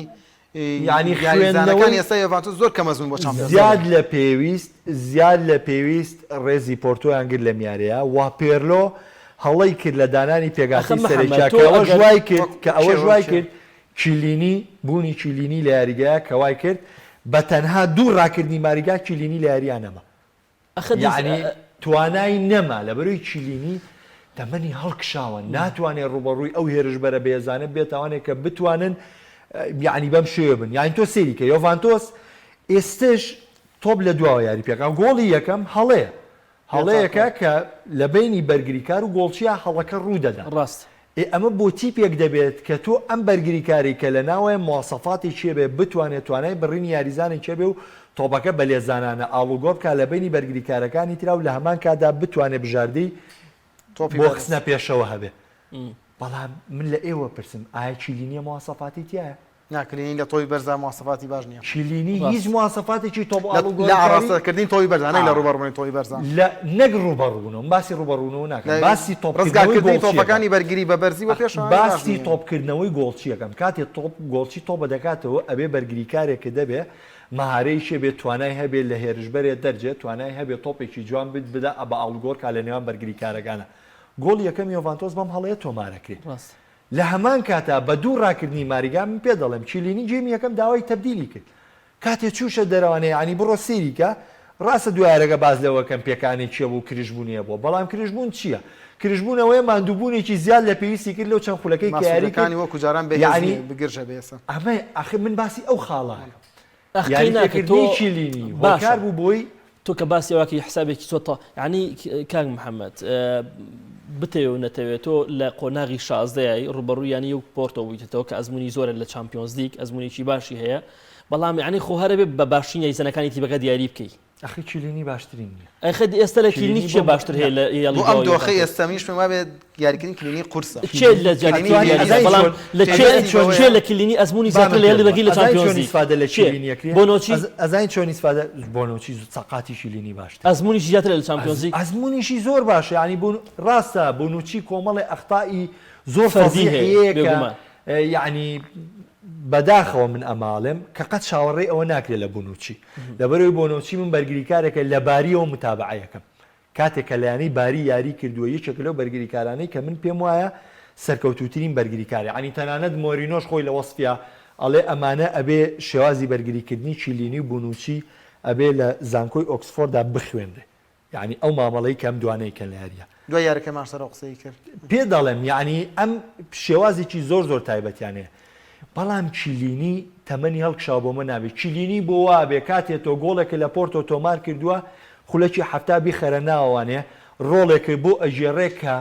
یانی یاریزانەکانی ئێستا یۆڤانتۆس زۆر کەم ئەزموون بۆ چامپیۆنز زیاد لە پێویست زیاد لە پێویست ڕێزی پۆرتۆیان گرت لەم یاریە وە پێرلۆ هەڵەی کرد لە دانانی پێکهاتەی سەرەکیا کە ئەوەش وای کرد کە ئەوەش وای کرد کیلینی بوونی کیلینی لە یاریگایە کە وای کرد بە تەنها دوو ڕاکردنی ماریگا کیلینی لە یارییا نەما یەعنی توانای نەما لەبەرەوەی کیلینی تەمەنی هەڵکشاوە ناتوانێت ڕووبەڕووی ئەو هێرشبەرە بەهێزانە بێتوانێت کە بتوانن یعنی بەم شێوە بن یعنی تۆ سەیری کە یۆڤانتۆس ئێستش تۆپ لە دواوە یاری پێکا گۆڵی یەکەم هەڵەیە هەڵەیەکە کە لە بەینی بەرگریکار و گۆڵچیا هەڵەکە ڕوو دەدا. ڕاستە. ئێ ئەمە بۆ تیپێک دەبێت کە تۆ ئەم بەرگریکارەی کە لە ناوەیە مواسەفاتێکی هەبێ بتوانێت توانای بڕینی یاریزانێکی هەبێ و تۆپەکە بە لێزانانە ئاڵوگۆڕ بکا لە بەینی بەرگریکارەکانی ترا و لە هەمان کاتدا بتوانێ بژاردەی تۆپی بۆ بەرز. خستنە پێشەوە هەبێ. بەڵام من لە ئێوە پرسم ئایا کیلینیە مواسەفاتی تیایە؟ نا کلینی لە تۆپی بەرزا مواسەفاتی باش نییە. کلینی هیچ مواسەفاتێکی تۆپ لە ئاڵوگۆڕکاری ئاڕاستەکردنی تۆپی بەرزا نەک لە ڕووبەڕووبوونەوەی تۆپی بەرزا. لە نەک ڕووبەڕووبوونەوە من باسی ڕووبەڕووبوونەوە ناکەم لە باسی تۆپکردنەوەی ڕزگارکردنی گۆڵچییەکەم. تۆپەکانی بەرگری بە بەرزی بۆ پێشەوە باش باسی نییە. تۆپکردنەوەی گۆڵچییەکەم کاتێ تۆپ گۆڵچی تۆپە دەکاتەوە ئەبێ بەرگریکارێکت هەبێ مەهارەیەکی هەبێ توانای هەبێ لە هێرشبەرێ دەرجێ توانای هەبێ تۆپێکی جوان بدا بە ئاڵوگۆڕکا لە نێوان بەرگریکارەکانا گۆڵی یەکەم یۆڤانتۆس بەم هەڵەیە تۆمارەکرێ. ڕاستە. لە هەمان کاتا بە دوو ڕاکردنی ماریگا من پێ دەڵێم کیلینی game ی یەکەم داوای تەبدیلی کرد کاتێ چووشە دەرەوانێ یانی بڕۆ سەیری کە ڕاستە دو یارەکە باس لەوە کەن پێکانێکی هەبوو کرژ بوونی هەبووە بەڵام کرژ بوون چییە کرژ بوون ئەوەیە ماندووبوونێکی زیاد لە پێویستی کرد لەو چەند خولەکەی کە یاری کرد ماسولکەکانی وەکو جاران بەهێز یانی نییە بگرژە بێسە. ئەمە ئاخر من باسی ئەو خاڵە ئەکەم ئەخ یاری قەی ناکە تۆ پێکردنی کیلینی باشە هۆکار بوو بۆی تۆ کە باسی ئەوەکەی حسابێکی تۆ تا یعنی کاک محەممەد بتەوێ و نەتەوێت تۆ لە قۆناغی شازدەیای ڕوبەڕوو یانی و پۆرتۆ بوویتەوە کە ئەزمموی زۆرە لە چمپیۆنزلیگ ئەزمونێکی باشی هەیە بەڵام یعنی خۆ هەرەبێ بە باشترین یاریزانەکانی تیپەکە دیاری بکەی ئەخی کیلینی باشترین نییە. ئەخە ئێستا لە کیلینی کیلینی کێ بۆ باشتر هەیە نا لە یاڵی بۆ ئەم دواوە دۆخەی یۆڤانتۆس؟ ئێستا منیش پێم وابێ یاریکردنی کلینی قورسە. کێ لە جیاتی کلینی کلینی یاریزانە یاریزانە ئەزانی بەڵام چۆن لە کێ ئەزانی پێویستی چۆن بەوەیە کێ لە کلینی ئەزموونی با زیاتر من لە پێت یاڵی بڵێم بەرگری لە ئەزانی چامپیۆنز چۆن لیگ ئیسفادە لە کێ کیلینی ئەکرێ بۆنۆچی ئەز ئەزانی چۆن ئیسفادە بۆنۆچی سەقاتی کیلینی باشترە ئەزموونیشی زیاترە لە ئەز چامپیۆنز لیگ ئەزموونیشی زۆر باشە یانی بۆ ڕاستە بۆنوچی کۆمەڵێ ئەخطائی زۆر فەردی فەزیحی هەیە هەیە کە بێگومان. یەعنی بەداخەوە من ئەمە ئەڵێم کە قەت چاوەڕێی ئەوە ناکرێت لە بۆنوچی لەبەرئەوەی بۆنوچی من بەرگریکارێکە لە باریەوە متابەعەیەکەم کاتێک کە لە یانەی باری یاری کردووە یەکێکە لەو بەرگریکارانەی کە من پێم وایە سەرکەوتووترین بەرگریکارە یەعنی تەنانەت مۆرینۆش خۆی لە وەسفیا ئەڵێ ئەمانە ئەبێ شێوازی بەرگریکردنی کیلینی و بونوچی ئەبێ لە زانکۆی ئۆکسفۆردا بخوێنرێ یەعنی ئەو مامەڵەی کە ئەم دوانەی کەن لە یاریە. دوای یاریەکەی مانچستەر ئەو قسەی کرد. پێ دەڵێم یەعنی ئەم شێوازێکی زۆر زۆر تایبەتیان هەیە بەڵام کیلینی تەمەنی هەڵکشاوە بۆمە نابێ کیلینی بۆ وابێ کاتێ تۆ گۆڵێکت لە پۆرتۆ تۆمار کردووە خولەکی 70 بیخەرە ناوەوانێ ڕۆڵێکت بۆ ئەگێڕێ کە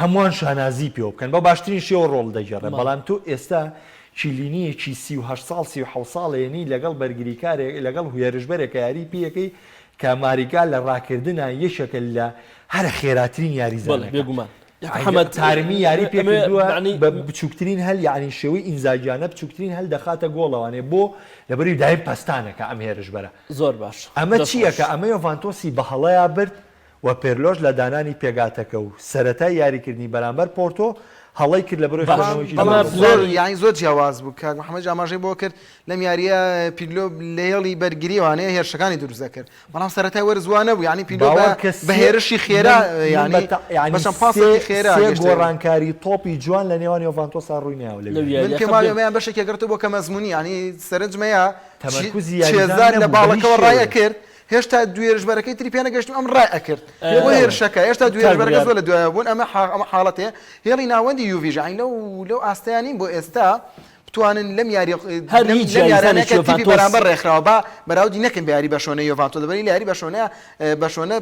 هەمووان شانازی پێوە بکەن بە باشترین شێوە ڕۆڵ دەگێڕێ بەڵام تۆ ئێستا کیلینیەکی 38 ساڵ 37 ساڵێنی لەگەڵ بەرگریکارێک لەگەڵ هێرشبەرێکە یاری پێیەکەی کە ماریگا لە ڕاکردنا یەکێکە لە هەرە خێراترین بەڵێ یاریزانەکان. بێگومان محەمەد تارمی یاری ئەمەوێ پێکردووە یەعنی بە بچووکترین هەل یەعنی شێوەی ئینزاگیانە بچووکترین هەل دەخاتە گۆڵەوانێ بۆ لەبەری دایم پەستانەکە ئەم هێرشبەرە زۆر باش ئەمە دەست چییە خۆش. کە ئەمە یۆڤانتۆسی بە هەڵەیا برد و پێرلۆش لە دانانی پێگاتەکە و سەرەتای یاریکردنی بەرامبەر پۆرتۆ هەڵەی کرد لەبەرەوەی باش خوێندنەوەیەکی ئەمە زۆر زۆر زۆر پلانی یانی زۆر جیاواز بوو کاک محەمەد ئاماژەی بۆ کرد لەم یارییە پیرلۆ لە هێڵی بەرگرییەوانەیە هێرشەکانی دروست دەکرد بەڵام سەرەتای وەرز وا نەبوو یانی پیرلۆ بە باوەڕ کە بە سێ هێرشی من خێرا من یانی بە تە بە یانی چەند سێ پاسێکی خێرا سێ گەشتە گۆڕانکاری تۆپی جوان لە نێوان یۆڤانتۆسا ڕووی نایەوە لەو لەو یارییە. من یارییە پێم خە وابێ بێ ئەمەیان بەشێکی گرتوو بۆ کەم ئەزموونی یانی سەرنجمەیە تەمەرکوزی یاریزان چێزار لە نەبوو بە هیچ باڵەکەوە ڕای شێوەیەک. ئەکرد هێشتا دوو هێرشبەرەکەی تری پێ نەگەشت و ئەم ڕای ئەکرد بۆ هێرشەکە هێشتا دوو هێرشبەرەکە زۆر لە دوایەوە بوون ئەمە ئەمە حاڵەتێ هێڵی ناوەندی یوڤیش یانی لەو لەو ئاستەیان نین بۆ ئێستا بتوانن لەم یاری هەر لەم هیچ لەم یاریانە یاریزانێکی کە تیپی یۆڤانتۆس بەرامبەر ڕێکخراوە با بەراوردی نەکەن بە یاری بەرشۆنەی یۆڤانتۆ لەبەری لە یاری بەرشۆنە بەرشۆنە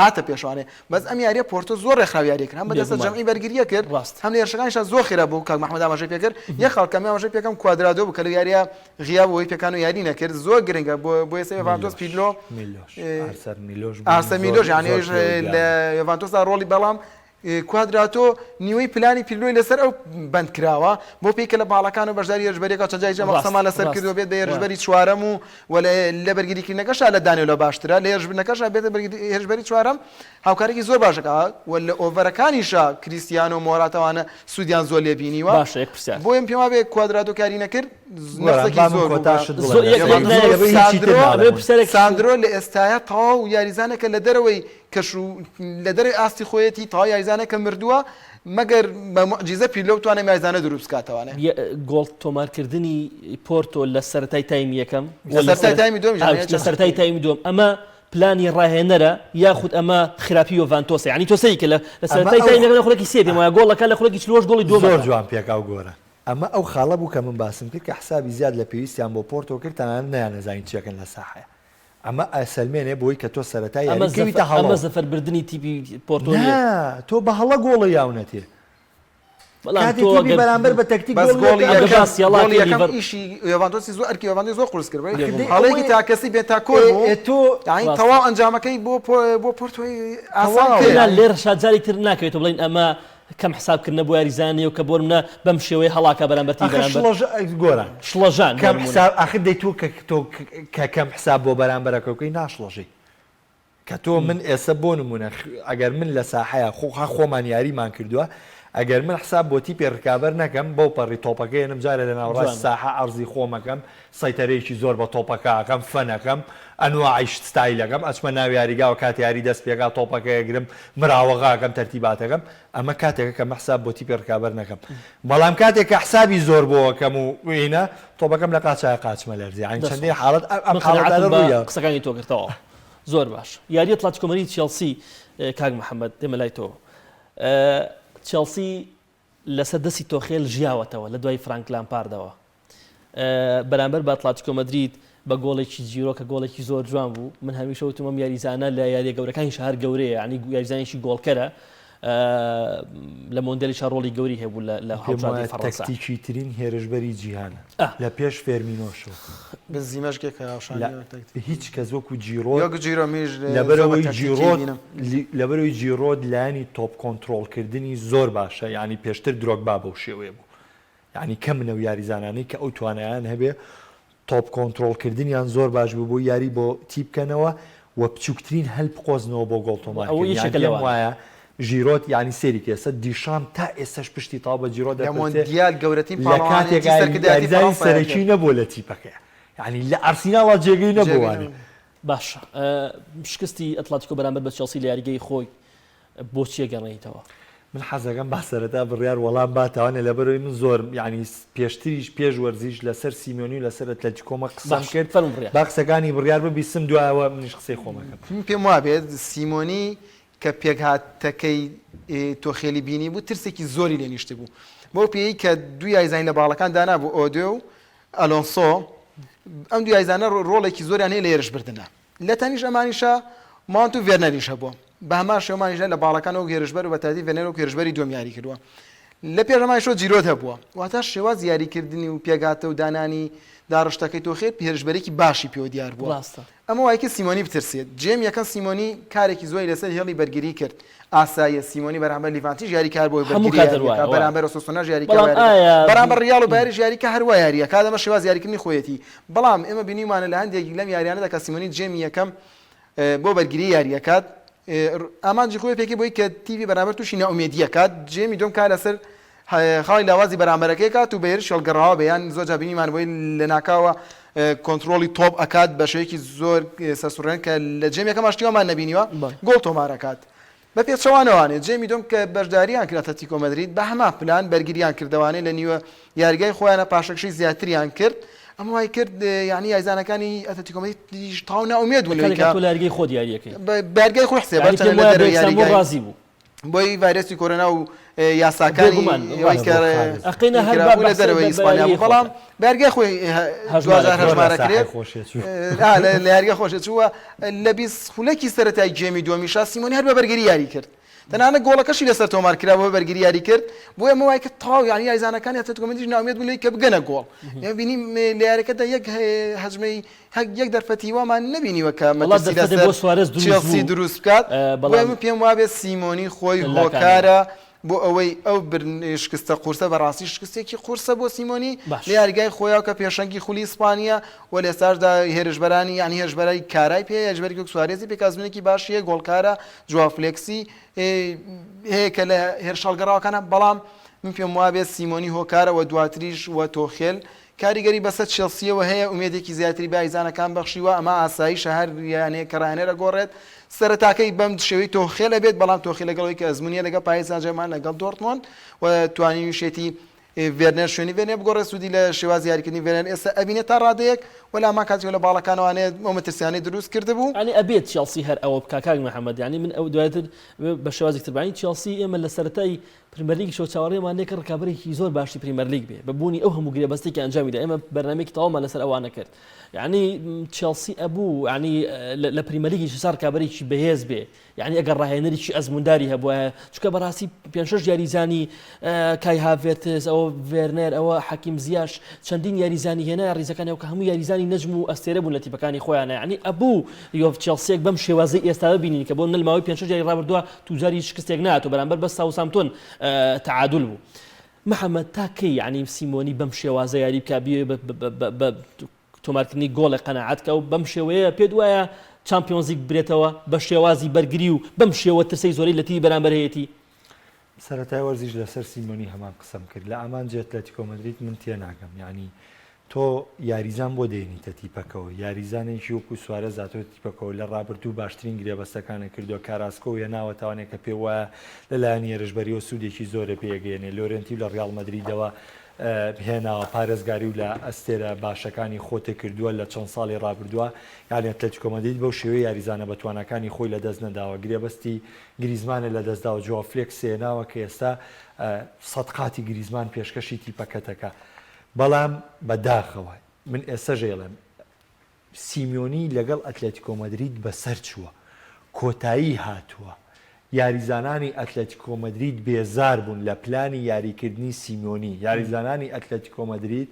هاتە پێشوانێ بەس ئەم یاریە پۆرتۆ زۆر ڕێکخراو یاری کرد هەم بەدەستە بێگومان جەمعی بەرگریە کرد ڕاست هەم لە هێرشەکانیشا زۆر خێرا بوو کاک محمد ئاماژەی پێکرد یەک خاڵ کەمی ئاماژەی پێکەم کوادرادۆ بوو کە لەو یاریە غیاب و پێکان و یاری نەکرد زۆر گرنگە بۆ بۆ ئێستا یۆڤانتۆس میلۆش پیرلۆ میلۆش ئارسەر میلۆش بوونی ئارسەر زۆر میلۆش یانی زۆر ئەویش پێوە لە دیارە. یۆڤانتۆسدا ڕۆڵی بەڵام. کوادراتۆ نیوەی پلانی پیرلۆی لەسەر ئەو بەند کراوە بۆ پێی کە لە باڵەکان و بەشداری هێرشبەریەکە چەند جاری جەمە قسەمان لەسەر کردووە بێت بە هێرشبەری چوارەم و و لە بەرگریکردنەکەشا لە دانێلۆ باشترە لە هێرشبردنەکەشا بێتە هێرشبەری چوارەم هاوکارێکی زۆر باشەکە و لە ئۆڤەرەکانیشا کریستیانۆ مۆراتەوانە سوودیان زۆر لێ بینیوە باشە یەک پرسیار بۆیە پێم وابێ کوادراتۆ کاری نەکرد نەخسێکی زۆر بوو ساندرۆ لە ئێستایا تەواو یاریزانێکە لە دەرەوەی کەش و لە دەرەوەی ئاستی خۆیەتی تەواو یاریزانێکە مردووە مەگەر بە موعجیزە پیرلۆ بتوانێت ئەم یاریزانە دروست بکاتەوانێ. گۆڵ تۆمارکردنی پۆرتۆ لە سەرەتای تایمی یەکەم لە سەرەتای تایمی دووەمیش لە سەرەتای تایمی دووەم ئەمە پلانی ڕاهێنەرە یاخود ئەمە خراپی یۆڤانتۆسە یانی تۆ سەیری کە لە سەرەتای تایمی یەکەم لە خولەکی سێ پێم وایە گۆڵەکە لە خولەکی 48 گۆڵی دووەم زۆر جوان پێکاو گۆرە ئەمە ئەو خاڵە بوو کە من باسم کرد کە حسابی زیاد لە پێویستیان بۆ پۆرتۆ کرد تەنانەت نەیانەزانی چیەکەن لە ساحەیە ئەمە ئەسەلمێنێ بۆی کە تۆ سەرەتای یاری کەویتە هەڵەوە. ئەمە زەفەر بردنی تیپی پۆرتۆ نیە. نا تۆ بە هەڵە گۆڵە یاونەتێ. بەڵام کاتێ تۆ تیپی گەر بەرامبەر بە تەکتیک بەس گۆڵ گۆڵی لێکا ئەگەر یەکەم باسی هەڵە گۆڵی ئەکەی یەکەم لیڤەر ئیشی یۆڤانتۆسی زۆر ئەرکی یۆڤانتۆسی زۆر قورس کرد بەڵێ بێگومان. هەڵەیەکی ئەوەی تاکەسی بێنتاکۆر ئێ بوو ئێ تۆ یانی ڕاستە. تەواو ئەنجامەکەی بۆ بۆ پۆرتۆی ئاسان تەواو. کرد. نا لێرەشا جارێکی تر ناکەوێتەوە بڵێین ئەمە کەم حساب کردنە بۆ یاریزانانی و کە بۆ نمونە بەم شێوەیە هەڵاکا بەرامبەر تیپی ئاخر بەرامبەر. شڵەژ گۆران. شڵەژان بۆ کەم نمونە. حساب ئاخر دەی تۆ کە تۆ کە کەم حساب بۆ بەرامبەرەکە بکەی ناشڵەژێی. کە تۆ من ئێسە بۆ نمونە ئەگەر من لە ساحەیا خۆ هە خۆمان یاریمان کردوە ئەگەر من حساب بۆ تیپێ رکابەر نەکەم بەو پەڕی تۆپەکە یەنم جارێ لە ناوەڕاستی جوانە. ساحە عەرزی خۆم ئەکەم سەیتەرەیەکی زۆر بە تۆپەکە ئەکەم فەن ئەکەم ئەنواعی شت ستایل ئەکەم ئەچمە ناو یاریگاوە کاتێ یاری دەست پێکا تۆپەکە ئەگرم مراوەغە ئەکەم تەرتیبات ئەکەم ئەمە کاتێکە کە من حساب بۆ تیپی رکابەر نەکەم بەڵام کاتێک کە حسابی زۆر بۆ ئەکەم و ئینە تۆپەکەم لە قاچایە قاچمە لەرزێ یانی دەست چەندین خۆش. حاڵەت ئەم من حاڵەتانە قەناعەتم بە ڕوویاوە. قسەکانی تۆ کرد تەواو. زۆر باش یاری ئەتلەتیکۆ مەدرید چێڵسی کاک محەممەد دێمە لای تۆ چێڵسی لەسەر دەستی تۆخێل ژیاوەتەوە لە دوای فرانک لامپاردەوە بەرامبەر بە ئەتلەتیکۆ مەدرید بە گۆڵێکی جیرۆ کە گۆڵێکی زۆر جوان بوو من هەمیشە وتم ئەم یاریزانە لە یاریە گەورەکانی شەهر گەورەیە یعنی یاریزانێکی گۆڵکەرە لە مۆندیالیشا ڕۆڵی گەوری هەبوو لە پێم هەڵبژاردەی وایە فەڕەنسا. تەکتیکی ترین هێرشبەری جیهانە ئا. لە پێش فێرمینۆشەوە. بنزیمەش کێ کە هاوشانی لە وەک تەکتیک. هیچ کەس وەکو جیرۆد وەک جیرۆ منیش زۆر بە لەبەرئەوەی تەکتیکی جیرۆد بینم. لەبەرئەوەی جیرۆد لایەنی تۆپ کۆنترۆڵکردنی زۆر باشە یانی پێشتر درۆگبا بەو شێوەیە بوو یانی کەمن ئەو یاریزانانەی کە ئەو توانایان هەبێ تۆپ کۆنترۆڵ کردنیان زۆر باش بوو بۆ یاری بۆ تیپ بکەنەوە و بچوکترین هەل بقۆزنەوە بۆ گۆڵ تۆمار ئەوە کردن یان یەکێکە پێم لەوانە. وایە ژیرۆت یانی سەیری کە ئێستا دیشامپ تا ئێستاش پشتی تەواو بە جیرۆ لە دەپرسێ مۆندیال گەورەترین لە پاڵەوانێتی کاتێکا سەرکردایەتی یاریزانی فەرەنسایان سەرەکی کرد. نەبووە لە تیپەکەیا یانی لە ئارسیناڵا جێگەی نەبووە جێگەی وانێ. نەبوو. باشە شکستی ئەتلەتیکۆ بەرامبەر بە چێڵسی لە یاریگەی خۆی بۆچی ئەگەڕێیتەوە؟ من حەزەکەم با سەرەتا بڕیار وەڵام باتەوانێ لەبەرئەوەی من زۆرم یانی پێشتریش پێش وەرزیش لەسەر سیمیۆنی و لەسەر ئەتلەتیکۆمە قسەم باش کرد فەرموو بڕیار. با قسەکانی بڕیار ببیستم دوایەوە منیش قسەی خۆم ئەکەم. من پێم وابێت سیمۆنی کە پێکهاتەکەی تۆخێلی بینیبوو ترسێکی زۆری لێ نیشتبوو بەو پێیەی کە دوو یاریزانی لە باڵەکان دانابوو ئۆدۆ و ئەلۆنسۆ ئەم دوو یاریزانە ڕۆڵێکی زۆریان هەیە لە هێرشبردنە لە تەنیشت ئەمانیشە ماونت و ڤێرنەریش هەبووە. بە هەمان شێوە مانیش لە باڵەکان وەک هێرشبەر و بە تایبەتی ڤێرنەر وەک هێرشبەری دووەم یاری کردووە. لە پێش ئەمانیشەوە جیرۆد هەبووە. واتە شێوازی یاریکردنی و پێکهاتە و دانانی داڕشتەکەی تۆخێل هێرشبەرێکی باشی پێوە دیار بووە. ڕاستە. ئەمە وای کرد سیمۆنی بترسێت. جێم یەکەم سیمۆنی کارێکی زۆری لەسەر هێڵی بەرگری کرد. ئاساییە سیمۆنی بەرامبەر لیڤانتیش یاری کار بۆ هەموو بەرگری کات یاریەکە، هەر وایە، وایە. بەرامبەر ئۆساسۆناش یاری کە بەڵام وایە ئایا بەرامبەر ڕیاڵ و بایەریش یاری کە هەر وا یاریەکات ئەمە شێوازی یاریکردنی خۆیەتی. بەڵام ئێمە بینیومانە لە هەندێک لەم یاریانەدا کە سیمۆنی جێمی یەکەم بۆ بەرگری یاریەکات ئامانجی خۆی پێکی بۆی کە تیپی بەرامبەر تووشی نائومێدیەکات جێمی دوم کار لەسەر خاڵی لاوازی بەرامبەرەکەی کات و بە هێرش هەڵگەڕاوە بە یان زۆر جار بینیمان بۆی لە ناکاوە کۆنترۆڵی تۆپ ئەکات بە شێوەیەکی زۆر سەرسوڕێن کە لە جێم یەکەم شتیوامان نەبینیوە گۆڵ تۆمارەکات بە پێچەوانەوانێ جێمی دۆم کە بەشداریان کرد ئەتلەتیکۆ مەدرید بە هەمان پلان بەرگریان کردەوانێ لە نیوە یاریگای خۆیانە پاشەکشەی زیاتریان کرد ئەمە وای کرد یعنی یاریزانەکانی ئەتلەتیکۆ مەدریدیش تەواو نائومێد بوون لەوەی کاتێک کە تۆ لە یاریگەی خۆت یارییەکەی بە یاریگای خۆی حسێبە یعنی چەندە پێم لە وایە دەرەوەی بە یەکسانبوون یاریگای ڕازی بوو بۆی ڤایرەسی کۆرۆنا و یاساکانی بێگومان ئەوەی کە ئەقینە هەر کرابوو لە بە دەرەوەی بە ئیسپانیا یاریگەی بوو بەڵام خۆتە. بە یاریگای خۆی هەژمارە دواجار کرێت. هەژمارە کرێت خۆشێ چوو. ئا، لە لە یاریگای خۆشێ چووە لە 20 خولەکی سەرەتای گێمی دووەمیشا سیمۆنی هەر بە بەرگری یاری کرد. تەنانەت گۆڵەکەشی لەسەر تۆمار کرا بۆ بەرگری یاری کرد بۆ ئەمە وای کرد تەواو یانی یاریزانەکانی ئەتلەتیکۆ مەدریدیش نائومێد بوون لەوەی کە بگەنە گۆڵ ئێمە بینیم لە یاریەکەدا یەک هەجمەی یەک دەرفەتی وامان نەبینیوە کە وەڵا مەترسی دەرفەتێک لەسەر بۆ سوارێز دروست چێڵسی بوو دروست بکات بۆیە بەڵام من پێم وابێت سیمۆنی خۆی لاکانەوە. هۆکارە بۆ ئەوەی ئەو شکستە قورسە بەڕاستی شکستێکی قورسە بۆ سیمۆنی باش. لە یاریگای خۆیاو کە پێشەنگی خولی ئیسپانییە و لە ئێستاشدا هێرشبەرانی یانی هێرشبەرای کارای پێیە هێرشبەرێکی وەک سوارێزی پێ کە ئەزموونێکی باشی هەیە گۆڵکارە جواو فلێکسی هەیە کە لە هێرشە هەڵگەڕاوەکانە بەڵام من پێم وابێت سیمۆنی هۆکارە و دواتریش و تۆخێل کاریگەری بەسەر چێڵسییەوە هەیە، ئومێدێکی زیاتری بە یاریزانەکان بەخشیوە، ئەمە ئاساییشە هەر یانەیەک کە راهێنەر ئەگۆڕێت سەرەتاکەی بەم شێوەی تۆخێل ئەبێت، بەڵام تۆخێل لەگەڵ ئەوەی کە ئەزموونی هەیە لەگەڵ پاریس سانجێرمان لەگەڵ دۆرتمۆند و توانیویشێتی ڤێرنەر شوێنی ڤێرنەر بگۆڕێت سوودی لە شێوازی یاریکردنی ڤێرنەر ئێستا ئەبینێت تا ڕادەیەک و لە هەمان کاتیشەوە لە باڵەکانەوانەیە ئەو مەترسیانەی دروست کردبوو. یانی ئەبێت چێڵسی هەر ئەوە بکا کاک محەمەد یانی من ئەو دواتر بە شێوازێک تر بانی چێڵسی ئێمە لە سەرەتای پریمەرلیگیشەوە چاوەڕێمان لێ کرد ڕکابەرێکی زۆر باشی پریمەرلیگ بێ بە بوونی ئەو هەموو گرێبەستێکی ئەنجامی دا ئێمە بەرنامەیەکی تەواومان لەسەر ئەوانە کرد یعنی چێڵسی ئەبوو یعنی لە پریمەرلیگیش سا ڕکابەرێکی بەهێز بێ یعنی ئەگەر ڕاهێنەرێکی ئەزمونداری هەبوایە چونکە بەڕاستی پێ شەش یاریزانی کای هاڤێرتز ئەوە ڤێرنەر ئەوە حەکیم زیاش چەندین یاریزانی هێنا ریزەکانی ئەو کە هەموو یاریزانی نەجم و ئەستێرە بوون لە تیپەکانی خۆیانە یعنی ئەبوو یۆڤ چێڵسیەک بەم شێوازەی ئێستا ببینین کە بۆ نە لە ماوەی پێ شەش یاری ڕابردووە توجاری هیچ شکستێک نەهات و بەرامبەر بە ساوسامتۆن تەعادول بوو. محەمەد تا کەی یانی سیمۆنی بەم شێوازە یاری بکا بیەوێ بە تۆمارکردنی گۆڵێک قەناعەت کا و بەم شێوەیە پێت وایە چامپیۆنزلیگ برێتەوە بە شێوازی بەرگری و بەم شێوە ترسەی زۆرەی لە تیپی بەرامبەر هەیەتی؟ سەرەتای وەرزیش لەسەر سیمۆنی هەمان قسەم کرد لە ئامانجی ئەتلەتیکۆ مەدرید من تێناگەم یانی تۆ یاریزان بۆ دێنیتە تیپەکەوە، یاریزانێکی وەکو سوارێز هاتۆتە تیپەکەوە، لە رابردوو باشترین گرێبەستەکانی کردووە، کاراسکۆ هێناوەتەوانێ کە پێوایە لە لایەنی هێرشبەرییەوە سوودێکی زۆرێ پێگەیەنێ، لۆرێنتی لە ریاڵ مەدریدەوە هێناوە، پارێزگاری و لە ئەستێرە باشەکانی خۆتێ کردووە لە چەند ساڵی رابردووە، یانی ئەتلەتیکۆ مەدرید بەو شێوەیە یاریزانە بەتواناکانی خۆی لەدەست نەداوە، گرێبەستی گریزمانێ لەدەستداوە، جواو فلێکسێ هێناوە کە ئێستا سەدقاتی گریزمان پێشکەشی تیپەکەتەکە. بەڵام بە داخەوە من ئێستەش ئەیڵێم سیمیۆنی لەگەڵ ئەتلەتیکۆ مەدرید بەسەر چووە، کۆتایی هاتووە، یاریزانانی ئەتلەتیکۆ مەدرید بێزار بوون لە پلانی یاریکردنی سیمیۆنی، یاریزانانی ئەتلەتیکۆ مەدرید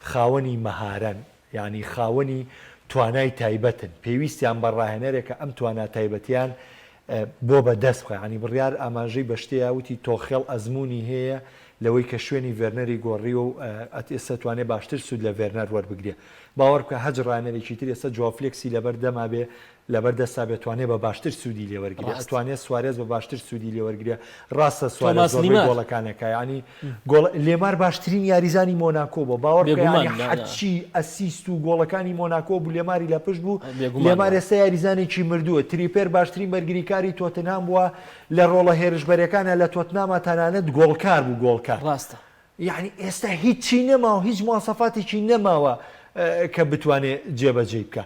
خاوەنی مەهارەن، یانی خاوەنی توانای تایبەتن، پێویستیان بە ڕاهێنەرێکە ئەم توانا تایبەتیان بۆ بە دەست بخا، یانی بڕیار ئاماژەی بە شتێیا وتی تۆخێڵ ئەزموونی هەیە لەوەی کە شوێنی ڤێرنەری گۆڕیوە و ئێستا توانێ باشتر سوود لە ڤێرنەر وەربگرێ. باوەڕ بکە هەچ ڕاهێنەرێکی تر ئێستا جواو فلێکسی لەبەر دەما بێ لەبەر دەستا بێ توانێ بە باشتر سوودی لێ وەرگرێ ڕاست. ئەتوانێ سوارێز بە باشتر سوودی لێ وەرگرێ ڕاستە سوارێز تۆماس زۆربەی لیمار. گۆڵەکان ئەکا یانی گۆڵ لێمار باشترین یاریزانی مۆناکۆ بووە باوەڕ بکە بێگومان یانی نا نا. هەرچی ئەسیست و گۆڵەکانی مۆناکۆ بوو لێماری لە پشت بوو بێگومان لێمار وایە. ئێستا یاریزانێکی مردووە تریپێر باشترین بەرگریکاری تۆتنهام بووە لە ڕۆڵە هێرشبەرەکانە لە تۆتناما تەنانەت گۆڵکار بوو گۆڵکار. ڕاستە. یەعنی ئێستا هیچی نەماوە هیچ مواسەفاتێکی نەماوە کە بتوانێ جێبەجێی بکا.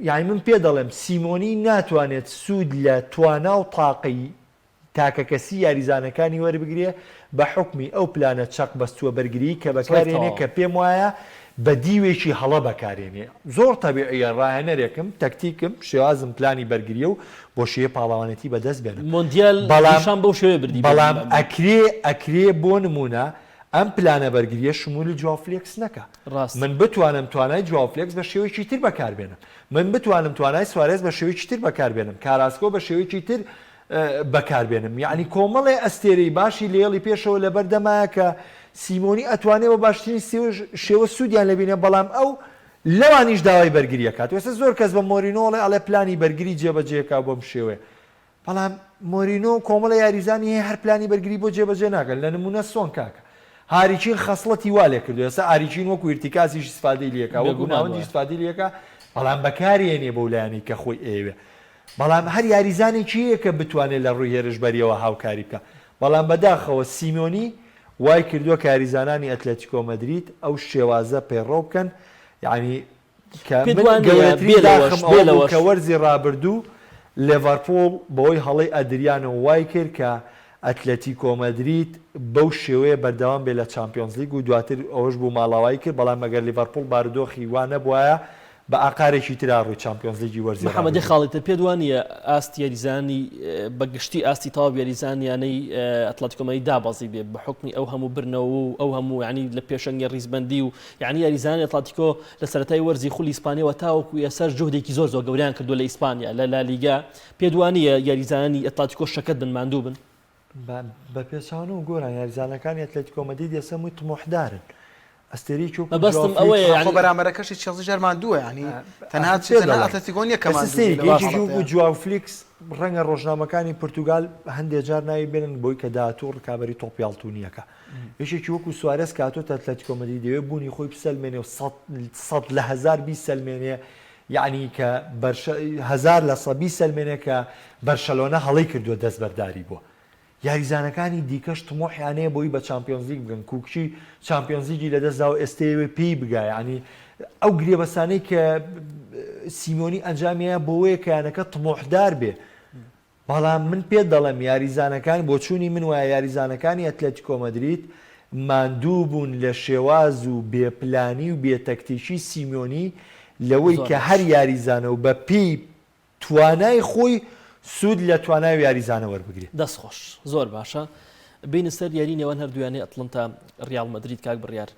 یانی من پێ دەڵێم سیمۆنی ناتوانێت سوود لە توانا و تاقەی تاکەکەسی یاریزانەکانی وەربگرێ بە حوکمی ئەو پلانە چەق بەستووە بەرگریی کە ڕێک بەکارێنێ تەواو. کە پێم وایە بە دیوێکی هەڵە بەکارێنێ. زۆر تەبیعیە ڕاهێنەرێکم تەکتیکم شێوازم پلانی بەرگریە و بۆ شێوەی پاڵەوانێتی بەدەست بێنم. مۆندیال بەڵام دیشان بەو شێوەیە بردی بە بەڵام ئەکرێ ئەکرێ بۆ نموونە ئەم پلانە بەرگریە شمولی جواو فلێکس نەکا. ڕاستە. من بتوانم توانای جواو فلێکس بە شێوەیەکی تر بەکار بێنم. من بتوانم توانای سوارێز بە شێوەیەکی تر بەکار بێنم. کاراسکۆ بە شێوەیەکی تر بەکار بێنم. یەعنی کۆمەڵێ ئەستێرەی باشی لە هێڵی پێشەوە لەبەر دەمایە کە سیمۆنی ئەتوانێ بە باشترین شێوە سوودیان لێ بینێ بەڵام ئەو لەوانیش داوای بەرگری ئەکات. ئێستا زۆر کەس بە مۆرینۆ ئەڵێ ئەڵێ پلانی بەرگری جێبەجێ کا بەم شێوەیە. بەڵام مۆرینۆ کۆمەڵە یاریزانی هەیە هەر پلانی بەرگری بۆ جێبەجێ ناکەن لە نمونە سۆن کاکە هاریکین خەسڵەتی وا لێ کردووە ئێستا هاریکین وەکو ئیرتیکازیش ئیسفادەی لێکا وەکو بێگومان ناوەندیش وایە. ئیسفادەی لێکا بەڵام بەکارێنێ بەو لایەنەی کە خۆی ئەیەوێ بەڵام هەر یاریزانێکی هەیە کە بتوانێت لە ڕووی هێرشبەریەوە هاوکاری بکا بەڵام بەداخەوە سیمۆنی وای کردووە کە یاریزانانی ئەتلەتیکۆ مەدرید ئەو شێوازە پەیڕەو بکەن یانی کە پێت من وا نییە گەورەترین بێ لەوەش داخم بێ ئەوە بوو لەوەش کە وەرزی رابردوو لێڤەرپوڵ بەهۆی هەڵەی ئەدریانۆ وای کرد کە ئەتلەتیکۆ مەدرید بەو شێوەیە بەردەوام بێت لە چامپیۆنزلیگ و دواتر ئەوەش بوو ماڵاوایی کرد بەڵام ئەگەر لیڤەرپوڵ بارودۆخی وا نەبوایە. بە ئاقارێکی ترا ڕووی چامپیۆنزلیگی وەرزی محەمەد یەک ڕابردوو. خاڵی تر پێت وانییە ئاستی یاریزانانی بە گشتی ئاستی تەواو یاریزانانی یانەی ئەتلەتیکۆ مەدرید دابەزیبێ بە حوکمی ئەو هەموو برنەوە و ئەو هەموو یانی لە پێشەنگی ڕیزبەندی و یانی یاریزانانی ئەتلەتیکۆ لە سەرەتای وەرزی خولی ئیسپانیەوە تاوەکو ئێستاش جوهدێکی زۆر زۆر گەورەیان کردووە لە ئیسپانیا لە لالیگا پێت وانییە یاریزانانی ئەتلەتیکۆ شەکەت بن ماندوو بن؟ بە پێچەوانەوە گۆران یاریزانەکانی ئەتلەتیکۆ مەدرید ئێستا هەمووی تموحدارن ئەستێرەیەکی وەکو مەبەستم جواو ئەوەیە فلیکس یانی. خۆ بەرامبەرەکەشی چێڵسیش هەر ماندووە یانی تەنها پێ تەنها دەڵێم ئەتلەتیکۆ نییە کە ئێستا ماندوو بێ سەیری لەو کە یەکێکی حاڵەتەیا. وەکو جواو فلیکس ڕەنگە ڕۆژنامەکانی پورتوگال هەندێ جار ناوی بێنن بۆی کە داهاتوو ڕکابەری تۆپی ئاڵتونییەکە یەکێکی وەکو سوارێز کە هاتۆتە ئەتلەتیکۆ مەدرید دەیەوێ بوونی خۆی بسەلمێنێ و سەد لە هەزار بیسەلمێنێ یەعنی کە بەرشە 1000% بیسەلمێنێ کە بەرشەلۆنە هەڵەی کردووە دەستبەرداری بووە یاریزانەکانی دیکەش تموحیان هەیە بۆی بە چامپیۆنزلیگ بگەن، کوکچی چامپیۆنزلیگی لەدەستداوە ئێستە ئەیەوێت پێی بگا، یانی ئەو گرێبەستانەی کە سیمیۆنی ئەنجامیان بۆوەیە کە یانەکە تموحدار بێ، بەڵام من پێت دەڵێم یاریزانەکان بۆچوونی من وایە یاریزانەکانی ئەتلەتیکۆ مەدرید ماندوو بوون لە شێواز و بێ پلانی و بێ تەکتیکی سیمیۆنی لەوەی زۆر کە باش. هەر یاریزانە و بە پێی توانای خۆی سوود لە توانای و یاریزانە وەربگرێ. دەست خۆش زۆر باشە بینە سەر یاری نێوان هەردوو یانەی ئەتڵنتا ڕیاڵ مەدرید کاک بڕیار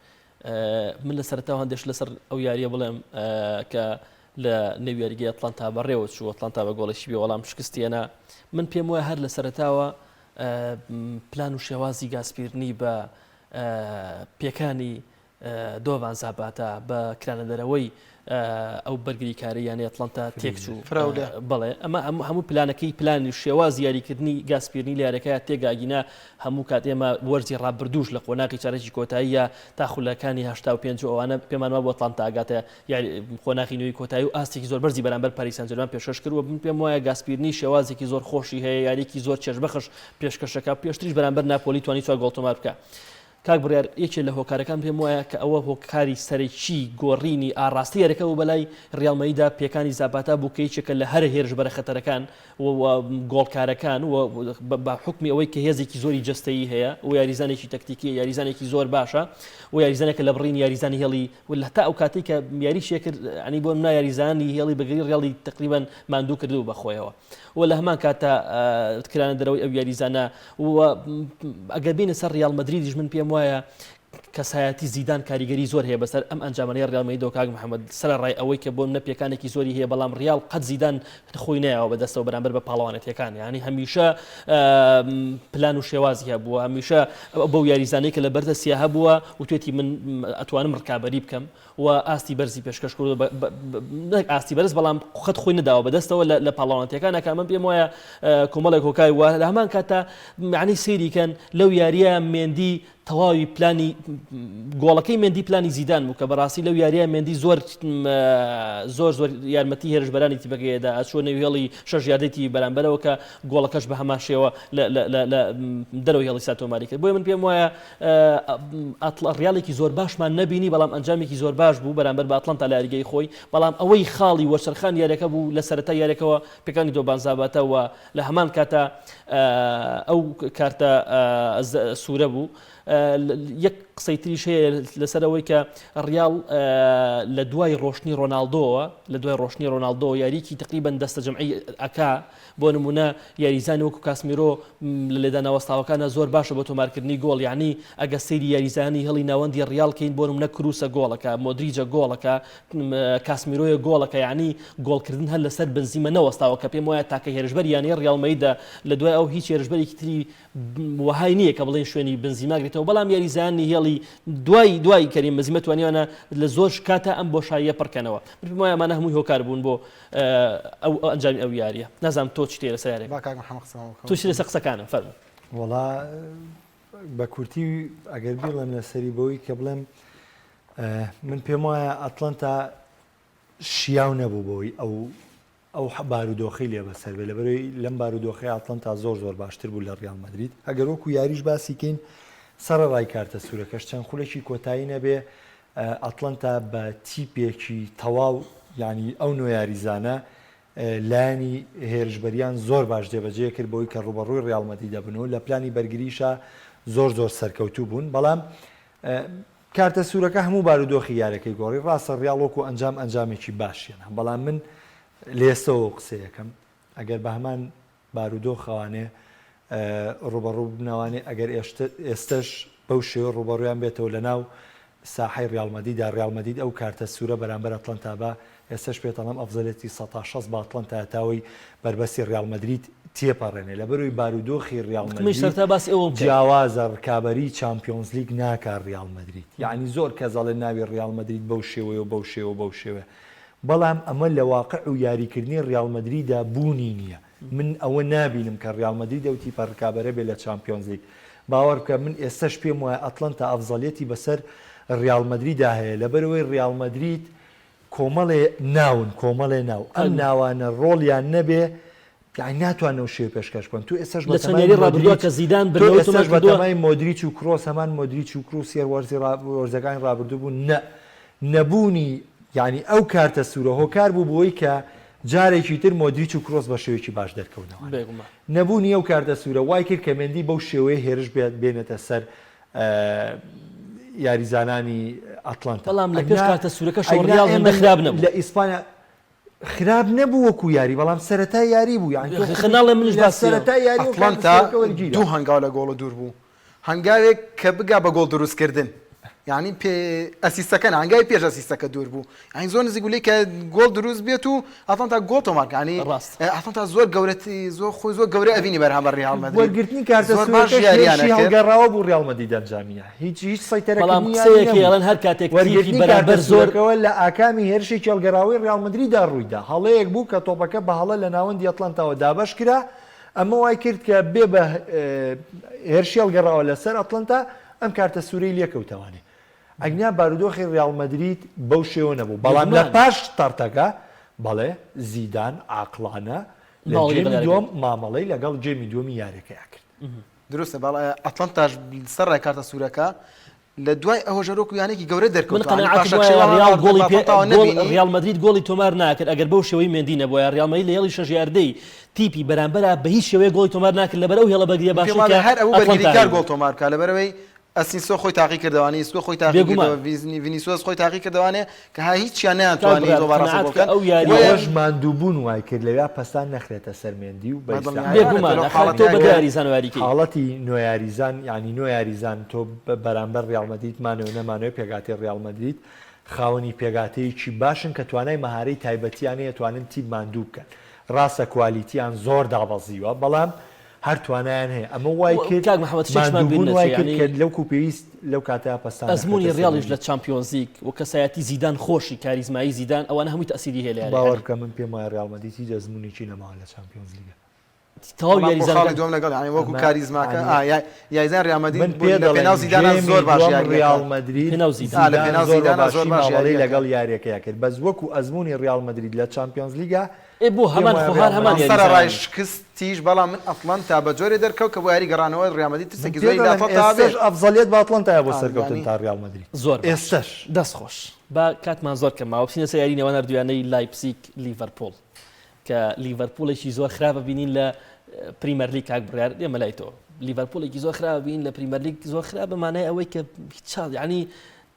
من لە سەرەتاوە هەندێک لەسەر ئەو یاریە بڵێم کە لە نێو یاریگەی ئەتلانتا بەڕێوە چوو ئەتلانتا بە گۆڵێکی بێ وەڵام شکستیەنا من پێم وایە هەر لە سەرەتاوە پلان و شێوازی گاسپیرنی بە پێکانی دۆڤان زاباتا بە کرانەدەرەوەی ئەو بەرگریکارەی یانەی ئەتڵەنتا تێکچوو. فراولە. بەڵێ ئەمە هەموو پلانەکەی پلانی و شێوازی یاریکردنی گاسپیرنی لە یاریەکەیا تێکا ئەگینا هەموو کات ئێمە وەرزی ڕابردووش لە قۆناغی چارەکی کۆتاییە تا خولەکانی 85 و ئەوانە پێمان وابوو ئەتڵەنتا ئەگاتە قۆناغی نوێی کۆتایی و ئاستێکی زۆر بەرزی بەرامبەر پاریس سانجێرمان پێشکەش کرد و من پێم وایە گاسپیرنی شێوازێکی زۆر خۆشی هەیە یاریکی زۆر چێژبەخش پێشکەشەکە پێشتریش بەرامبەر ناپۆلی توانی چوار گۆڵ تۆمار بکە کاک بڕیار، یەکێ لە هۆکارەکان پێم وایە کە ئەوە هۆکاری سەرەکی گۆڕینی ئاڕاستەی یاریەکە بوو بەلای ڕیاڵ مەدریدا پێکانی زاپاتا بوو کە یەکێکە لە هەرە هێرشبەرە خەتەرەکان و گۆڵکارەکان و بە حوکمی ئەوەی کە هێزێکی زۆری جەستەیی هەیە و یاریزانێکی تەکتیکیە یاریزانێکی زۆر باشە و یاریزانێکە لە بڕینی یاریزانی هێڵی و لە تا ئەو کاتەی کە یاریشی کرد ینی بۆ منە یاریزانی هێڵی بەگری ڕیاڵی تقریبا ماندوو کردو بەخۆیەوە. و لە هەمان کاتدا کرانە دەرەوەی ئەو یاریزانە و ئەگەر بینە سەر ریال مەدریدیش من پێم وایە کەسایەتی زیدان کاریگەری زۆر هەیە بەسەر ئەم ئەنجامانەی ریال مەدریدەوە کاک محەممەد سەرەڕای ئەوەی کە بۆ منە پێکانێکی زۆری هەیە بەڵام ریال قەت زیدان خۆی نایەوە بەدەستەوە بەرامبەر بە پاڵەوانێتیەکان یانی هەمیشە پلان و شێوازی هەبووە هەمیشە بەو یاریزانەی کە لە بەردەستیا هەبووە وتێتی من ئەتوانم ڕکابەری بکەم و ئاستی بەرزی پێشکەش کردووە نەک ئاستی بەرز بەڵام قەت خۆی نەداوە بەدەستەوە لە پاڵەوانەتیەکانە کە من پێم وایە کۆمەڵێک هۆکار وە لە هەمان کاتا معنی سەیری کەن لەو یاریە مێندی تەواوی پلانی گۆڵەکەی مێندی پلانی زیدان بوو کە بەڕاستی لەو یاریە مێندی زۆر زۆر زۆر یارمەتی هێرشبەرانی تیپەکەیدا ئەچوە نێو هێڵی شەش یاردەی بەرامبەرەوە کە گۆڵەکەش بە هەمان شێوە لە دەرەوەی هێڵی سا تۆماری کرد بۆیە من پێم وایە ڕیاڵێکی زۆر باشمان نەبینی بەڵام ئەنجامێکی زۆر باش بوو بەرامبەر بە ئەتڵەنتا لە یاریگەی خۆی بەڵام ئەوەی خاڵی وەرچەرخانی یاریەکە بوو لە سەرەتای یاریەکەوە پێکانی دۆبان زاباتا و لە هەمان کاتا ئەو کارتە سوورە بوو یەک قسەی تریش هەیە لەسەر ئەوەی کە ڕیاڵ لە دوای ڕۆشتنی ڕۆناڵدۆوە لە دوای ڕۆشتنی ڕۆناڵدۆ یاریکی تقریبا دەستە جەمعی ئەکا بۆ نموونە یاریزانی وەکو کاسمیرۆ لە لێدانە وەستاوەکانە زۆر باشە بۆ تۆمارکردنی گۆڵ یانی ئەگە سەیری یاریزانانی هێڵی ناوەندی ڕیاڵ کەین بۆ نمونە کروسە گۆڵەکە مۆدریجە گۆڵەکە کاسمیرۆیە گۆڵەکە یانی گۆڵکردن هەر لەسەر بنزیمە نەوەستاوە کە پێم وایە تاکە هێرشبەری یانەی ڕیاڵ مەدریدە لە دوای ئەو هیچ هێرشبەرێکی تری وەهای نییە کە بڵێن شوێنی بنزیما گرێتەوە بەڵام یاریزانانی هێڵی دوای دوای کەریم بنزیمە توانیوانە لە زۆر کاتە ئەم بۆشاییە پڕکەنەوە من پێم وایە ئەمانە هەمووی هۆکار بوون بۆ ئەو ئەنجامی ئەو یاریە نازانم تۆ چی لەسەر یاریەکە با کاک محەمەد قسەمان بکەم تۆ چی لەسەر قسەکانم فەرموو. وەڵا بە کورتی ئەگەر بیڵێم لەسەری بەوەی کە بڵێم من پێم وایە ئەتڵەنتا شیاو نەبوو بەوەی ئەو ئەو بارودۆخەی لێ بەسەر بێ لەبەرەوەی لەم بارودۆخەی ئەتڵەنتا زۆر زۆر باشتر بوو لە ڕیال مەدرید ئەگەر وەکو یاریش باسی کەین سەرەڕای کارتە سوورەکەش چەند خولێکی کۆتایی نەبێ ئەتڵەنتا بە تیپێکی تەواو یانی ئەو نۆ یاریزانە لایەنی هێرشبەریان زۆر باش جێبەجێ کرد بەوەی کە ڕووبەڕووی ڕیاڵ مەدریدە بن و لە پلانی بەرگریشا زۆر زۆر سەرکەوتوو بوون بەڵام. کارتە سوورەکە هەموو بارودۆخی یارەکەی گۆڕی، ڕاستە ڕیاڵ وەکو ئەنجام ئەنجامێکی باشیانە، بەڵام من لە ئێستەوە قسەیەکەم ئەگەر بە هەمان بارودۆخ ئەوانێ ڕووبەڕوو ببنەوانێ ئەگەر ئێستەش بەو شێوە ڕووبەڕوویان بێتەوە لەناو ساحەی ڕیاڵ مەدریدا، ڕیاڵ مەدرید ئەو کارتە سوورە بەرامبەر ئەتڵەنتا با، ئێستەش پێتەڵێم ئەفزەلێتی سەتا 60 بە ئەتڵەنتایە تاوەی بەربەستی ڕیاڵ مەدرید تێپەڕێنێ، لەبەرئەوەی بارودۆخی ڕیاڵ منیش مەدرید سەرەتا باسی ئەوەم کرد. جیاوازە، ڕکابەری چامپیۆنزلیگ ناکا ڕیاڵ مەدرید، یەعنی زۆر کەس ئەڵێن ناوی ڕیاڵ مەدرید بەو شێوەیە و بەو شێوە و بەو شێوەیە، بەڵام ئەمە لە واقع و یاریکردنی ڕیاڵ مەدریدا بوونی نییە، من ئەوە نابینم کە ڕیاڵ مەدرید ئەو تیپە ڕکابەرە بێت لە چامپیۆنزلیگ. باوەڕ بکە من ئێستەش پێم وایە ئەتڵەنتا ئەفزەڵیەتی بەسەر ڕیاڵ مەدریدا هەیە لەبەرئەوەی ڕیاڵ مەدرید کۆمەڵێ ناون کۆمەڵێ ناو ئەم ناوانە ڕۆڵیان نەبێ یانی ناتوانن ئەو شێوە پێشکەش بکەن تۆ ئێستەش لە چەند بەتەمای یاری ڕابردووە مۆدریچ کە زیدان تۆ بردنەوەی ئێستەش تۆمار کردووە. بەتەمای مۆدریچ و کرۆس هەمان مۆدریچ و کروسی وەرزی وەرزەکانی ڕابردوو بوون نە نەبوونی یانی ئەو کارتە سوورە هۆکار بوو بۆی کە جارێکی تر مۆدریچ و کرۆس بە شێوەیەکی باش دەرکەونەوە. بێگومان. نەبوونی ئەو کارتە سوورە وای کرد کە مێندی بەو شێوەیە هێرش بێنێتە سەر یاریزانانی ئەتڵەنتا. بەڵام لە پێش ئەگنا کارتە سوورەکەشەوە ئەگنا ڕیاڵ هێندە ئێمە خراپ نەبوو. لە ئیسپانیا خراپ نەبوو وەکو یاری بەڵام سەرەتای یاری بوو یانی تۆ خ ناڵێم منیش لە باسی سەرەتای یاری ئەو کارتە ئەتڵەنتا سوورەکە وەرگیرا. دوو هەنگاو لە گۆڵ دوور بوو هەنگاوێک کە بگا بە گۆڵ دروستکردن یانی پێ ئەسیستەکە نا هەنگاوی پێش ئەسیستەکە دوور بوو یانی زۆر نزیک بوو لێی کە گۆڵ دروست بێت و ئەتڵەنتا گۆڵ تۆمار بکات یانی ڕاستە. ئەتڵەنتا زۆر گەورە زۆر خۆی زۆر گەورە ئەبینی بەرامبەر ریال مەدرید وەرگرتنی کارتە زۆر باش سوورەکەش یارییان هێرشی ئەکرد. هەڵگەڕاوە بوو ریال مەدرید ئەنجامیدا هیچ هیچ بەڵام سەیتەرەکردنی یاری قسەیەک هەیە نەبوو ئەڵێن هەر کاتێک تیپی وەرگرتنی کارتە بەرامبەر زۆر سوورەکەوە لە ئاکامی هێرشێکی هەڵگەڕاوەی ریال مەدریدا ڕوویدا هەڵەیەک بوو کە تۆپەکە بە هەڵە لە ناوەندی ئەتڵەنتاوە دابەش کرا ئەمە وای کرد کە بێ بە هێرشی هەڵگەڕاوە لەسەر ئەتڵەنتا ئەم کارتە سوورەی لێکەوتەوانێ. ئەگینا بارودۆخی ریاڵ مەدرید بەو شێوە نەبوو، بەڵام لە بێگومان. پاش تەڕتەکە بەڵێ زیدان عاقڵانە لە ماڵی لەگەڵ گێمی یاریەکە دووەم کرد. مامەڵەی لەگەڵ گێمی دووەمی یاریەکەیا کرد. دروستە بەڵێ ئەتڵەنتاش سەرڕای کارتە سوورەکە لە دوای ئەوەش هەر وەکو یانەیەکی گەورە من دەرکەوتووە، یانی قەناعەتم پاشەکشەی وایە وەها ڕیاڵ بە گۆڵی پێ ئەتڵەنتاوە گۆڵ نەبینی. ڕیاڵ مەدرید گۆڵی تۆمار ناکرد ئەگەر بەو شێوەی مێندی نەبوایە ڕیاڵ مەدرید لە هێڵی شەش یاردەی تیپی بەرامبەرا بە هیچ شێوەیەک گۆڵی تۆمار ناکرد لەبەر ئەو هێڵە بەرگریە من پێم باشەی وابێ کە هەر ئەبوو ئەتڵەنتا بەرگریکار هەیبوو. گۆڵ تۆمار بکا لەبەرئەوەی ئەسینسۆ خۆی تاقی کردەوانێ ئیسکۆ خۆی تاقی بێگومان. کردەوە ڤیزنی ڤینیسیۆس خۆی تاقی کردەوانێ کە ها هیچیان کاک نەیانتوانی بڕیار زۆر بە ڕاستەوخۆ قەناعەت گۆڵ کە بکەن ئەو یارییە بۆیە ئەوەش ماندووبوون وای کرد لەویا پەستان نەخرێتە سەر مێندی و بە بە ئیسراحەت دڵنیاییەوە بێگومان تۆ لەو ئەخە تۆ حاڵەتەیا بە کە دو یاریزان یاریکەی. حاڵەتی نۆ یاریزان یانی نۆ یاریزان تۆ بەرامبەر ڕیاڵ مەدرید مانەوە نەمانەوە پێکهاتەی ڕیاڵ مەدرید خاوەنی پێکهاتەیەکی باشن کە توانای مەهارەی تایبەتیان هەیە توانن تیپ ماندوو بکەن ڕاستە کوالیتیان زۆر دابەزیوە بەڵام هەر توانایان هەیە ئەمە وای کرد کاک محەمەد شتێکمان بیر ماندووبوون وای نەچێ کرد یانی کە لەو کو پێویست لەو کاتە پەستان ئەزموونی نەخرێتە سەر ڕیاڵیش لە مێندی. چامپیۆنزلیگ و کەسایەتی زیدان خۆشی کاریزمایی زیدان ئەوانە هەمووی تەئسیری هەیە لە باوەڕ یاریەکانی. بکە من پێم وایە ڕیاڵ مەدرید هیچ ئەزموونێکی نەماوە لە چامپیۆنزلیگا. تەواو بەڵام بۆ خاڵی یاریزانەکان دووەم لەگەڵ یانی وەکو ئەمە کاریزماکە یانی ئا یا یاریزان ڕیاڵ مەدرید من بۆ پێ لە دەڵێم پێناو زیدانا گێمی زۆر باش دووەم یاریەکە. ڕیاڵ مەدرید پێناو زیدان. ئا لە زیدان پێناو زۆر بە زیدانا زۆر باشی باش مامەڵەی یاریەکە. لەگەڵ یاریەکەیا کرد بەس وەکو ئەزموونی ڕیاڵ مەدرید لە چامپیۆنزلیگا ئێ بۆ پێم هەمان وایە خۆ هەر ڕیاڵ هەمان مەدرید سەرەڕای یاریزانان. شکستیش بەڵام من ئەتڵەنتا بە جۆرێ دەرکەوت کە بۆ یاری گەڕانەوە ڕیاڵ مەدرید من ترسێکی پێ زۆری لە دەڵێم ئەتڵەنتا ئێستەش بێت. ئەفزەلیەت بە ئەتڵەنتایە بۆ ئا سەرکەوتن یانی تا ڕیاڵ مەدرید زۆر باش ئێستەش. دەست خۆش با کاتمان زۆر کەم ماوە بچینە سەر یاری نێوان هەردوو یانەی لایپزیگ لیڤەرپوڵ کە لیڤەرپوڵێکی زۆر خراپە بینین لە پریمەرلیگ کاک بڕیار دێمە لای تۆ لیڤەرپوڵێکی زۆر خراپە بینین لە پریمەرلیگ زۆر خراپە مانای ئەوەی کە هیچ یعنی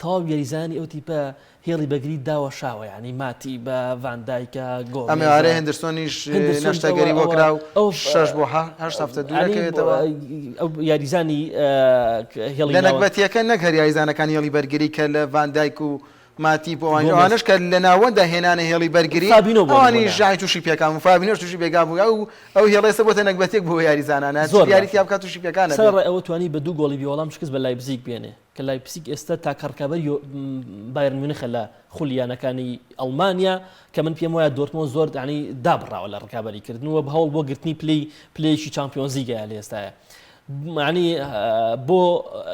تەواو یاریزانانی ئەو تیپە هێڵی بەگری داوەشاوە یعنی ماتی بە ڤاندایکە ئەم ئێوارەیە گۆمێزە هێندرسۆنیش هندرسۆن نەشتەرگەری ئەوە بۆ ئەوە کرا و ئەو شەش بۆ هەشت هەفتە دوور یعنی ئەکەوێتەوە. ئەو یاریزانی هێڵی لە ناوەند نەگبەتییەکە نەک هەر یاریزانەکانی هێڵی بەرگری کە لە ڤاندایک و ماتیپ و ئەوانیش گۆمێز ئەوانەش کە لە ناوەندا هێنانە هێڵی بەرگری فابینۆ بۆ ئەوانیش نموونە. یانی تووشی پێکان بوون فابینۆش تووشی پێکان بوو ئەو ئەو هێڵە ئێستا بۆتە نەگبەتێک بۆ یاریزانان هەرچی زۆر یاری باشە تیا بکات تووشی پێکان ئەبێت. سەرەڕای ئەوە توانی بە دوو گۆڵی بێوەڵام شکست بە لایپزیگ بێنێ کە لایپزیگ ئێستا تاکە ڕکابەری بایرن میونخە لە خولی یانەکانی ئەڵمانیا کە من پێم وایە دۆرتمۆند زۆر یانی دابڕاوە لە ڕکابەری کردن و هەوڵ بۆ گرتنی پلەی پلەیەکی چامپیۆنزلیگە لە ئێستاە معنی بۆ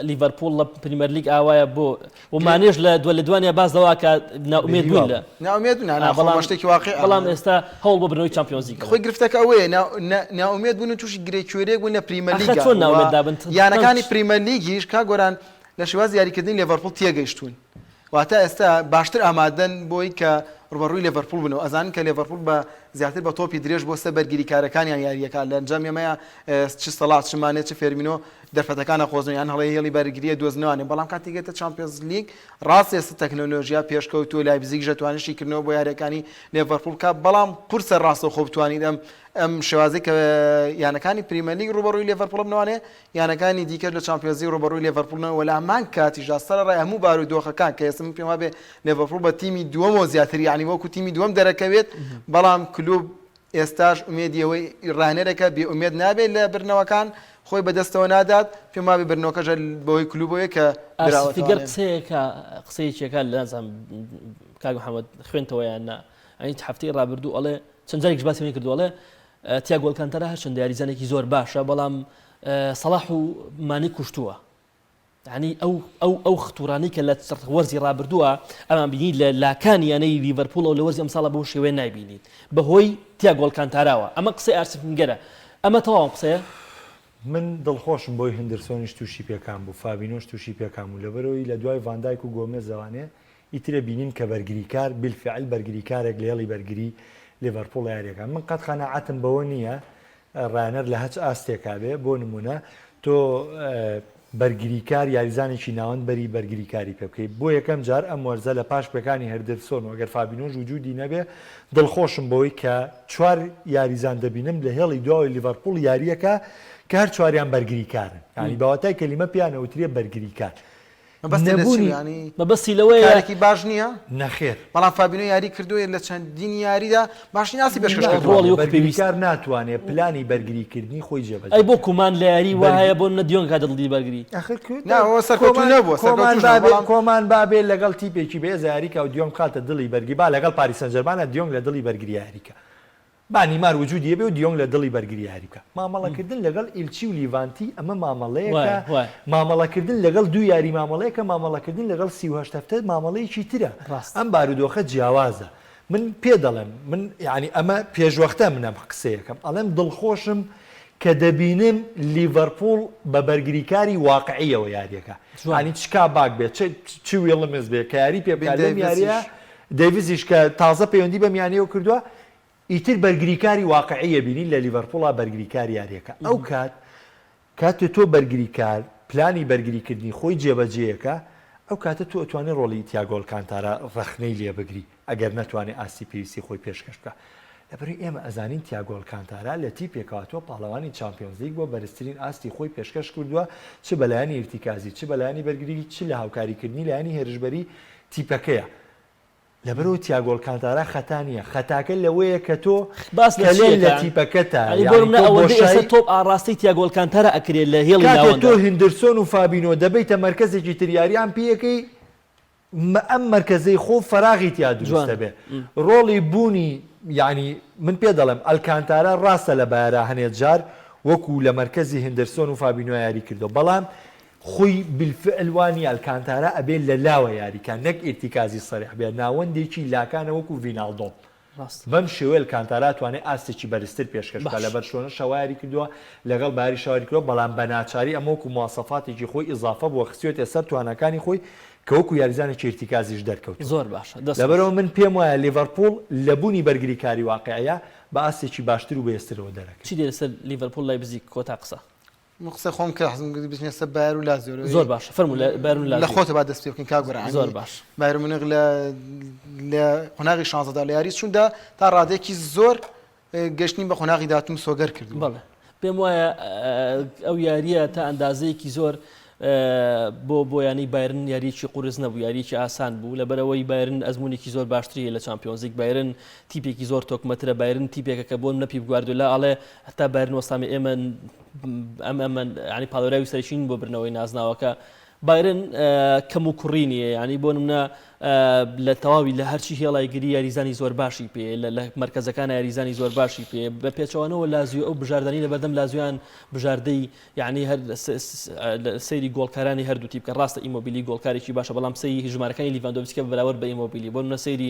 لیڤەرپوڵ لە پریمەرلیگ ئاوایە بۆ و مانێش لە دو لە دوانیا باز لەوە کە ناومێد بوون لە ناومێد بوون نا بەڵام شتێکی واقع بەڵام ئێستا هەوڵ بۆ بردنەوەی چامپیۆنزلیگ خۆی گرفتەکە ئەوەیە ناومێد بوون و تووشی گرێ کوێرێک بوون لە پریمەرلیگ ئەخە چۆن ناومێد دابن یانەکانی پریمەرلیگیش کا گۆران لە شێوازی یاریکردنی لێڤەرپوڵ تێگەیشتوون واتە ئێستا باشتر ئامادەن بۆی کە ڕوبەڕووی لێڤەرپوڵ بنەوە ئەزانن کە لێڤەرپوڵ بە زیاتر بە تۆپی درێژ بۆ سەر بەرگریکارەکانیان یارییەکە لە ئەنجامی ئەمەیا چ سەڵاح چ مانێ چ فێرمینۆ دەرفەتەکان ئەقۆزنەوە یان هەڵەی هێڵی بەرگرییە دۆزنەوانێ بەڵام کاتێک گەیتە چامپیۆنزلیگ ڕاستە ئێستا تەکنەلۆژیا پێشکەوتووە لایپزیگش دەتوانێت شیکردنەوە بۆ یارییەکانی لێڤەرپوڵ بکات بەڵام قورسە ڕاستەوخۆ بتوانیت ئەم ئەم شێوازەی کە یانەکانی پریمەرلیگ ڕووبەڕووی لێڤەرپوڵ بنەوانێ یانەکانی دیکەش لە چامپیۆنزلیگ ڕووبەڕووی لێڤەرپوڵ بنەوە و لە هەمان کاتیشدا سەرەڕای هەموو بارودۆخەکان کە ئێستا من پێم وابێ لێڤەرپوڵ بە تیمی دووەمەوە زیاتر یانی وەکو تیمی دووەم دەرەکەوێت بەڵام کلوب ئێستاش ئومێدی ئەوەی ڕاهێنەرێکە بێ ئومێد نابێت لە بردنەوەکان خۆی بەدەستەوە نادات پێم وابێ بردنەوەکەش بەهۆی کلوبەوەیە کە براوەتەوە. قسەیەکە قسەیەکێکە لە نازانم کاک محەممەد خوێنتەوە یان نا ئەنی هەفتەی ڕابردوو ئەڵێ چەند جارێکیش باسی ئەوەی کردووە ئەڵێ تیاگۆ ئەلکانتارا هەرچەندە یاریزانێکی زۆر باشە بەڵام سەڵاح و مانی کوشتووە یعنی ئەو ئەو ئەو ختوڕانەی کە لە وەرزی ڕابردووە ئەمان بینی لە لاکانی یانەی لیڤەرپوڵەوە لە وەرزی ئەمساڵە بەو شێوەیە نایبینیت بەهۆی تیاگۆ ئەلکانتاراوە ئەمە قسەی ئارسن ڤینگەرە ئەمە تەواو قسەیە من دڵخۆشم بۆی هندرسۆنیش تووشی پێکان بوو فابینۆش تووشی پێکان بوو لەبەرئەوەی لە دوای ڤاندایک و گۆمێزەوانێ ئیترە بینیم کە بەرگریکار بیلفعل بەرگریکارێک لە هێڵی بەرگری لیڤەرپوڵ یاریەکا من قەت قەناعەتم بەوە نییە ڕاهێنەر لە هەچ ئاستێکا بێ بۆ نمونە تۆ بەرگریکار یاریزانێکی ناوەند بەری بەرگریکاری پێ بکەی بۆ یەکەم جار ئەم وەرزە لە پاش پێکانی هێردرسۆن و ئەگەر فابینۆش وجودی نەبێ دڵخۆشم بەوەی کە چوار یاریزان دەبینم لە هێڵی دواوەی لیڤەرپوڵ یاریەکە کە هەر چواریان بەرگریکارن یانی بەواتای کەلیمە پێیان ئەوترێ بەرگریکار مەبەستی لە چی نەبوونی یانی مەبەستی لەوەیە کارێکی باش نییە؟ نەخێر. بەڵام فابینۆ یاری کردووە لە چەندین یاریدا باشترین ئاستی پێشکەش کردووە. ڕۆڵی وەکو پێویست. بەرگریکار ناتوانێ پلانی بەرگریکردنی خۆی جێبەجێ ئەی بۆ بکات. کومان لە یاری وا بەرگری. هەیە بۆ نمونە دیۆنگ هاتە دڵی بەرگری. ئەخر کو نا ئەوە سەرکەوتوو کۆمان نەبووە کۆمان سەرکەوتووش با نەبوو بێ بەڵام کۆمان با بێ لەگەڵ تیپێکی بەهێز یاری کا و دیۆنگ بخاتە دڵی بەرگری با لەگەڵ پاریس سانجێرمانا دیۆنگ لە دڵی بەرگری یاری کا. با نیمار وجودی هەبێ و دیۆنگ لە دڵی بەرگری یاری بکا. مامەڵەکردن لەگەڵ ئیلچی و لیڤانتی ئەمە مامەڵەیەکە، وایە وایە. مامەڵەکردن لەگەڵ دوو یاری مامەڵەیەکە، مامەڵەکردن لەگەڵ 38 هەفتە مامەڵەیەکی ترە. ڕاستە. ئەم بارودۆخە جیاوازە. من پێ دەڵێم، من یانی ئەمە پێشوەختە من ئەم قسەیەکەم ئەڵێم دڵخۆشم کە دەبینم لیڤەرپوڵ بە بەرگریکاری واقعیەوە یاریەکە. جوان. یانی چ کاباک بێ، چ چ ویڵمز بێ کە یاری پێ بن بکا لەم یاریە دەیڤسیش. دەیڤزیش کە تازە پەیوەندی بەم یانەیەوە کردووە، ئیتر بەرگریکاری واقعی ئەبینی لە لیڤەرپوڵا بەرگریکار یاریەکە ئەو کات کاتێ تۆ بەرگریکار پلانی بەرگریکردنی خۆی جێبەجێیەکە ئەو کاتە تۆ ئەتوانی ڕۆڵی تیاگۆ ئەلکانتارا ڕەخنەی لێ بگری ئەگەر نەتوانێ ئاستی پێویستی خۆی پێشکەش بکا لەبەرئەوەی ئێمە ئەزانین تیاگۆ ئەلکانتارا لە تیپێکەوە هاتووە پاڵەوانی چامپیۆنزلیگ بووە بەرزترین ئاستی خۆی پێشکەش کردووە چ بەلایەنی ئیرتیکازی چ بەلایەنی بەرگری چ لە هاوکاریکردنی لایەنی هێرشبەری تیپەکەیە لەبەرئەوە تیاگۆ ئەلکانتارا خەتا نییە، خەتاکە لەوەیە کە تۆ باس لە کەلێن چییە لە کە تیپەکەتە، یانی بۆ یانی نمونە تۆ ئەوەندەی ئێستا بۆشایی. تۆپ ئاڕاستەی تیاگۆ ئەلکانتارا ئەکرێ لە هێڵی کاتێ ناوەندا. تۆ هیندرسۆن و فابینۆ دەبەیتە مەرکەزێکی تر یاریان پێیەکەی ئەم مەرکەزەی خۆ فەراغی تیا دروست جوانە. دەبێ ڕۆڵی بوونی یانی من پێ دەڵێم ئەلکانتارا ڕاستە لە بایەرا هەنێ جار وەکو لە مەرکەزی هیندرسۆن و فابینۆ یاری کردوە بەڵام خۆی بالفعل وا نیە ئەلکانتارا ئەبێ لە لاوە یاری کا نەک ئیرتیکازی سەریح بێ ناوەندێکی لاکانە وەکو ڤیناڵدۆم ڕاستە. بەم شێوەیە ئەلکانتارا توانێ ئاستێکی بەرزتر پێشکەش بکا باش. لە بەرشلۆنەشا وا یاری کردووە لەگەڵ بایەریشا یاری کردووە بەڵام بە ناچاری ئەمە وەکو مواسەفاتێکی خۆی ئیزافە بووە خستویەتە سەر تواناکانی خۆی کە وەکو یاریزانێکی ئیرتیکازیش دەرکەوتووە زۆر باشە دەست خۆش. لەبەرئەوە من پێم وایە لیڤەرپوڵ لە بوونی بەرگریکاری واقیعیە بە ئاستێکی باشتر و بەهێزترەوە دەرەکەوێ. چی دێ لەسەر لیڤەرپوڵ لایپزیگ کۆتا قسە. من قسەی خۆم کرد حەزم کرد بچینە سەر بایەر و لازیۆ زۆر باشە فەرموو لە بایرن و لە لازیۆ خۆتە با دەست پێ بکەین کاک گۆران زۆر باش بایرن مونیخ لە لە قۆناغی شانزەدا لە یاری چووندا تا ڕادەیەکی زۆر گەشتنی بە قۆناغی داهاتوو مسۆگەر کردووە بەڵێ پێم وایە ئەو یارییە تا ئەندازەیەکی زۆر بۆ بۆ یانەی بایرن یارییەکی قورس نەبوو یارییەکی ئاسان بوو لەبەرئەوەی بایرن ئەزموونێکی زۆر باشتری هەیە لە چامپیۆنزلیگ بایرن تیپێکی زۆر تۆکمەترە بایرن تیپێکە کە بۆ نمونە پیپ گواردیۆلا ئەڵێ هەتا بایرن وەستامێ ئێمە ئەم ئەمە ینی پاڵێوراوی سەرەکین بۆ بردنەوەی نازناوەکە بایرن کەم و کوڕی نییە ینی بۆ نمونە لە تەواوی لە هەرچی هێڵای گری یاریزانی زۆر باشی پێ لە مەرکەزەکان یاریزانی زۆر باشی پێ بە پێچەوانەوە لازیۆ ئەو بژاردانی لە بەردەم لازیۆیان بژاردەی یعنی هەر سەیری گۆڵکارانی هەردوو تیپ کە ڕاستە ئیمۆبیلی گۆڵکارێکی باشە بەڵام سەیری ژمارەکانی لیڤاندۆڤسکە بەراورد بە ئیمۆبیلی بۆ نمونە سەیری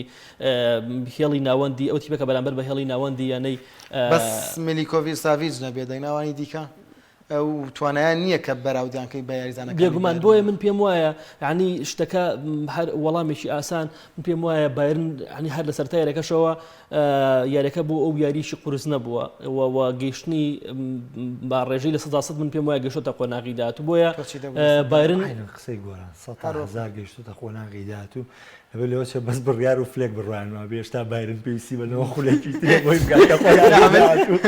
هێڵی ناوەندی ئەو تیپەکە بەرامبەر بە هێڵی ناوەندی یانەی بەس میلیکۆڤیچ ساڤیچ نەبێ دەگنا ئەوانی دیکە. ئەو توانایە نییە کە بەراوردیان کەی بە یاریزانەکانی بێگومان بایرن. بۆیە من پێم وایە یانی شتەکە هەر وەڵامێکی ئاسان من پێم وایە بایرن یانی هەر لە سەرەتای یاریەکەشەوە یاریەکە بۆ ئەو یاریی قورس نەبووە و گەیشتنی بە ڕێژەی 100% من پێم وایە گەشتۆتە قۆناغی داهاتوو بۆیە تۆ چی دەبوو لەسەر بایرن عەینەن قسەی گۆران 100% گەیشتۆتە قۆناغی داهاتوو ئەبێ لەوە چێ بەس بڕیار و فلێک بڕوایان وابێ هێشتا بایرن پێویستی بە نەوە خولێکی ترە بۆی بگاتە قۆناغی داهاتوو.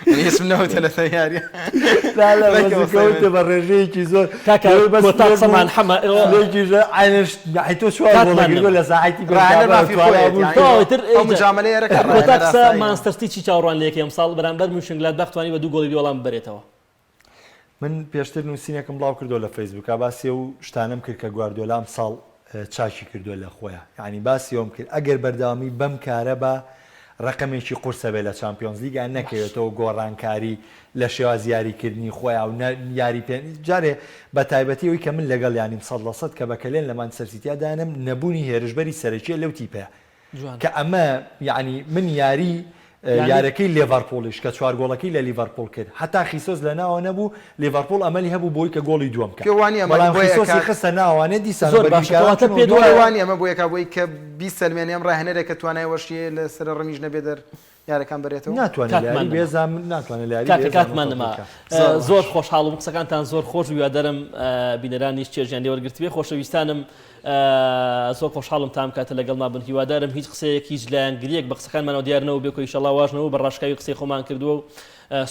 من هیچم نەوتە لەسەر یاریە. لا لا بەس کەوتە بە ڕێژەیەکی زۆر کاکە لەوەی بەس کۆتا فلێک و قسەمان حەمە ئێوە فلێکیش عەینەن عەی تۆ چوار گۆڵە کاتمان گرتووە نەما. لە ساحەی تیپێک ڕاهێنەر کابرا مافی توانا خۆیەتی بوو یانی تەواو ئیتر ئەو مجامەلەیە رەکە کۆتا ڕاهێنەر قسە ئاساییە. مانچستەر سیتی چی چاوەڕوان لێکەی ئەمساڵ بەرامبەر میونشنگلادباخ توانی بە دوو گۆڵی بێ وەڵام ببەرێتەوە. من پێشتر نووسینێکم بڵاو کردەوە لە فەیسبووکا باسی ئەو شتانەم کرد کە گواردیۆلا ئەمساڵ چاکی کردووە لە خۆیا یانی باسی ئەوم کرد ئەگەر بەردەوامی بەم کارە بە ڕەقەمێکی قورسە بێ لە چامپیۆنزلیگا نەکەوێتەوە گۆڕانکاری لە شێوازی یاریکردنی خۆیا و نە یاری پێ جارێ بە تایبەتی ئەوی کە من لەگەڵ یانیم 100% کە بە کەلێن لە مانچستەر سیتیا دانم نەبوونی هێرشبەری سەرەکیە لەو تیپەیە جوانە. کە ئەمە یەعنی من یاری یانی. یارەکەی لێڤەرپوڵیش کە چوار گۆڵەکەی لە لیڤەرپوڵ کرد هەتا خیسۆس لە ناوە نەبوو لیڤەرپوڵ ئەمەلی هەبوو بۆی کە گۆڵی دووەم کە پێ وانیە ئەمە بەڵام بۆیە خیسۆسی ئەکات. خستە ناوانێ دیسانە زۆر باشە بەرگریکاران کەواتە چوونەوە پێت دوای پێ وایە. وانیە ئەمە بۆیە ئەکات بۆی کە بیسەلمێنێ ئەم ڕاهێنەرێک کە توانای وەشی هەیە لە سەرە ڕمیش نەبێ دەر یارەکان بەرێتەوە. ناتوانێ لە کاتمان یاری نەما. بێزا من ناتوانێ لە یاری کاکە بێزا کاتمان نۆکاوت نەما بکا. زۆر زۆر باش. خۆشحاڵم قسەکانتان زۆر خۆش بوو هیوادارم بینەرانیش چێژیان لێ وەرگرتبێ خۆشەویستانم زۆر خۆشحاڵم تا ئەم کاتە لەگەڵما بن هیوادارم هیچ قسەیەک هیچ لایەنگریەک بە قسەکانمانەوە دیار نەبوو بێ ئیشەڵا واش نەبوو بە ڕاشکاوی قسەی خۆمان کردووە و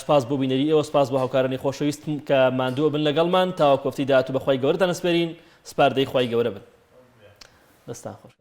سوپاس بۆ بینەری ئێوە سوپاس بۆ هاوکارانی خۆشەویستم کە ماندوو بن لەگەڵمان تاوەکو هەفتەی داهاتوو بەخوای گەورەتان ئەسپێرین سپاردەی خوای گەورە بن دەستان خۆش.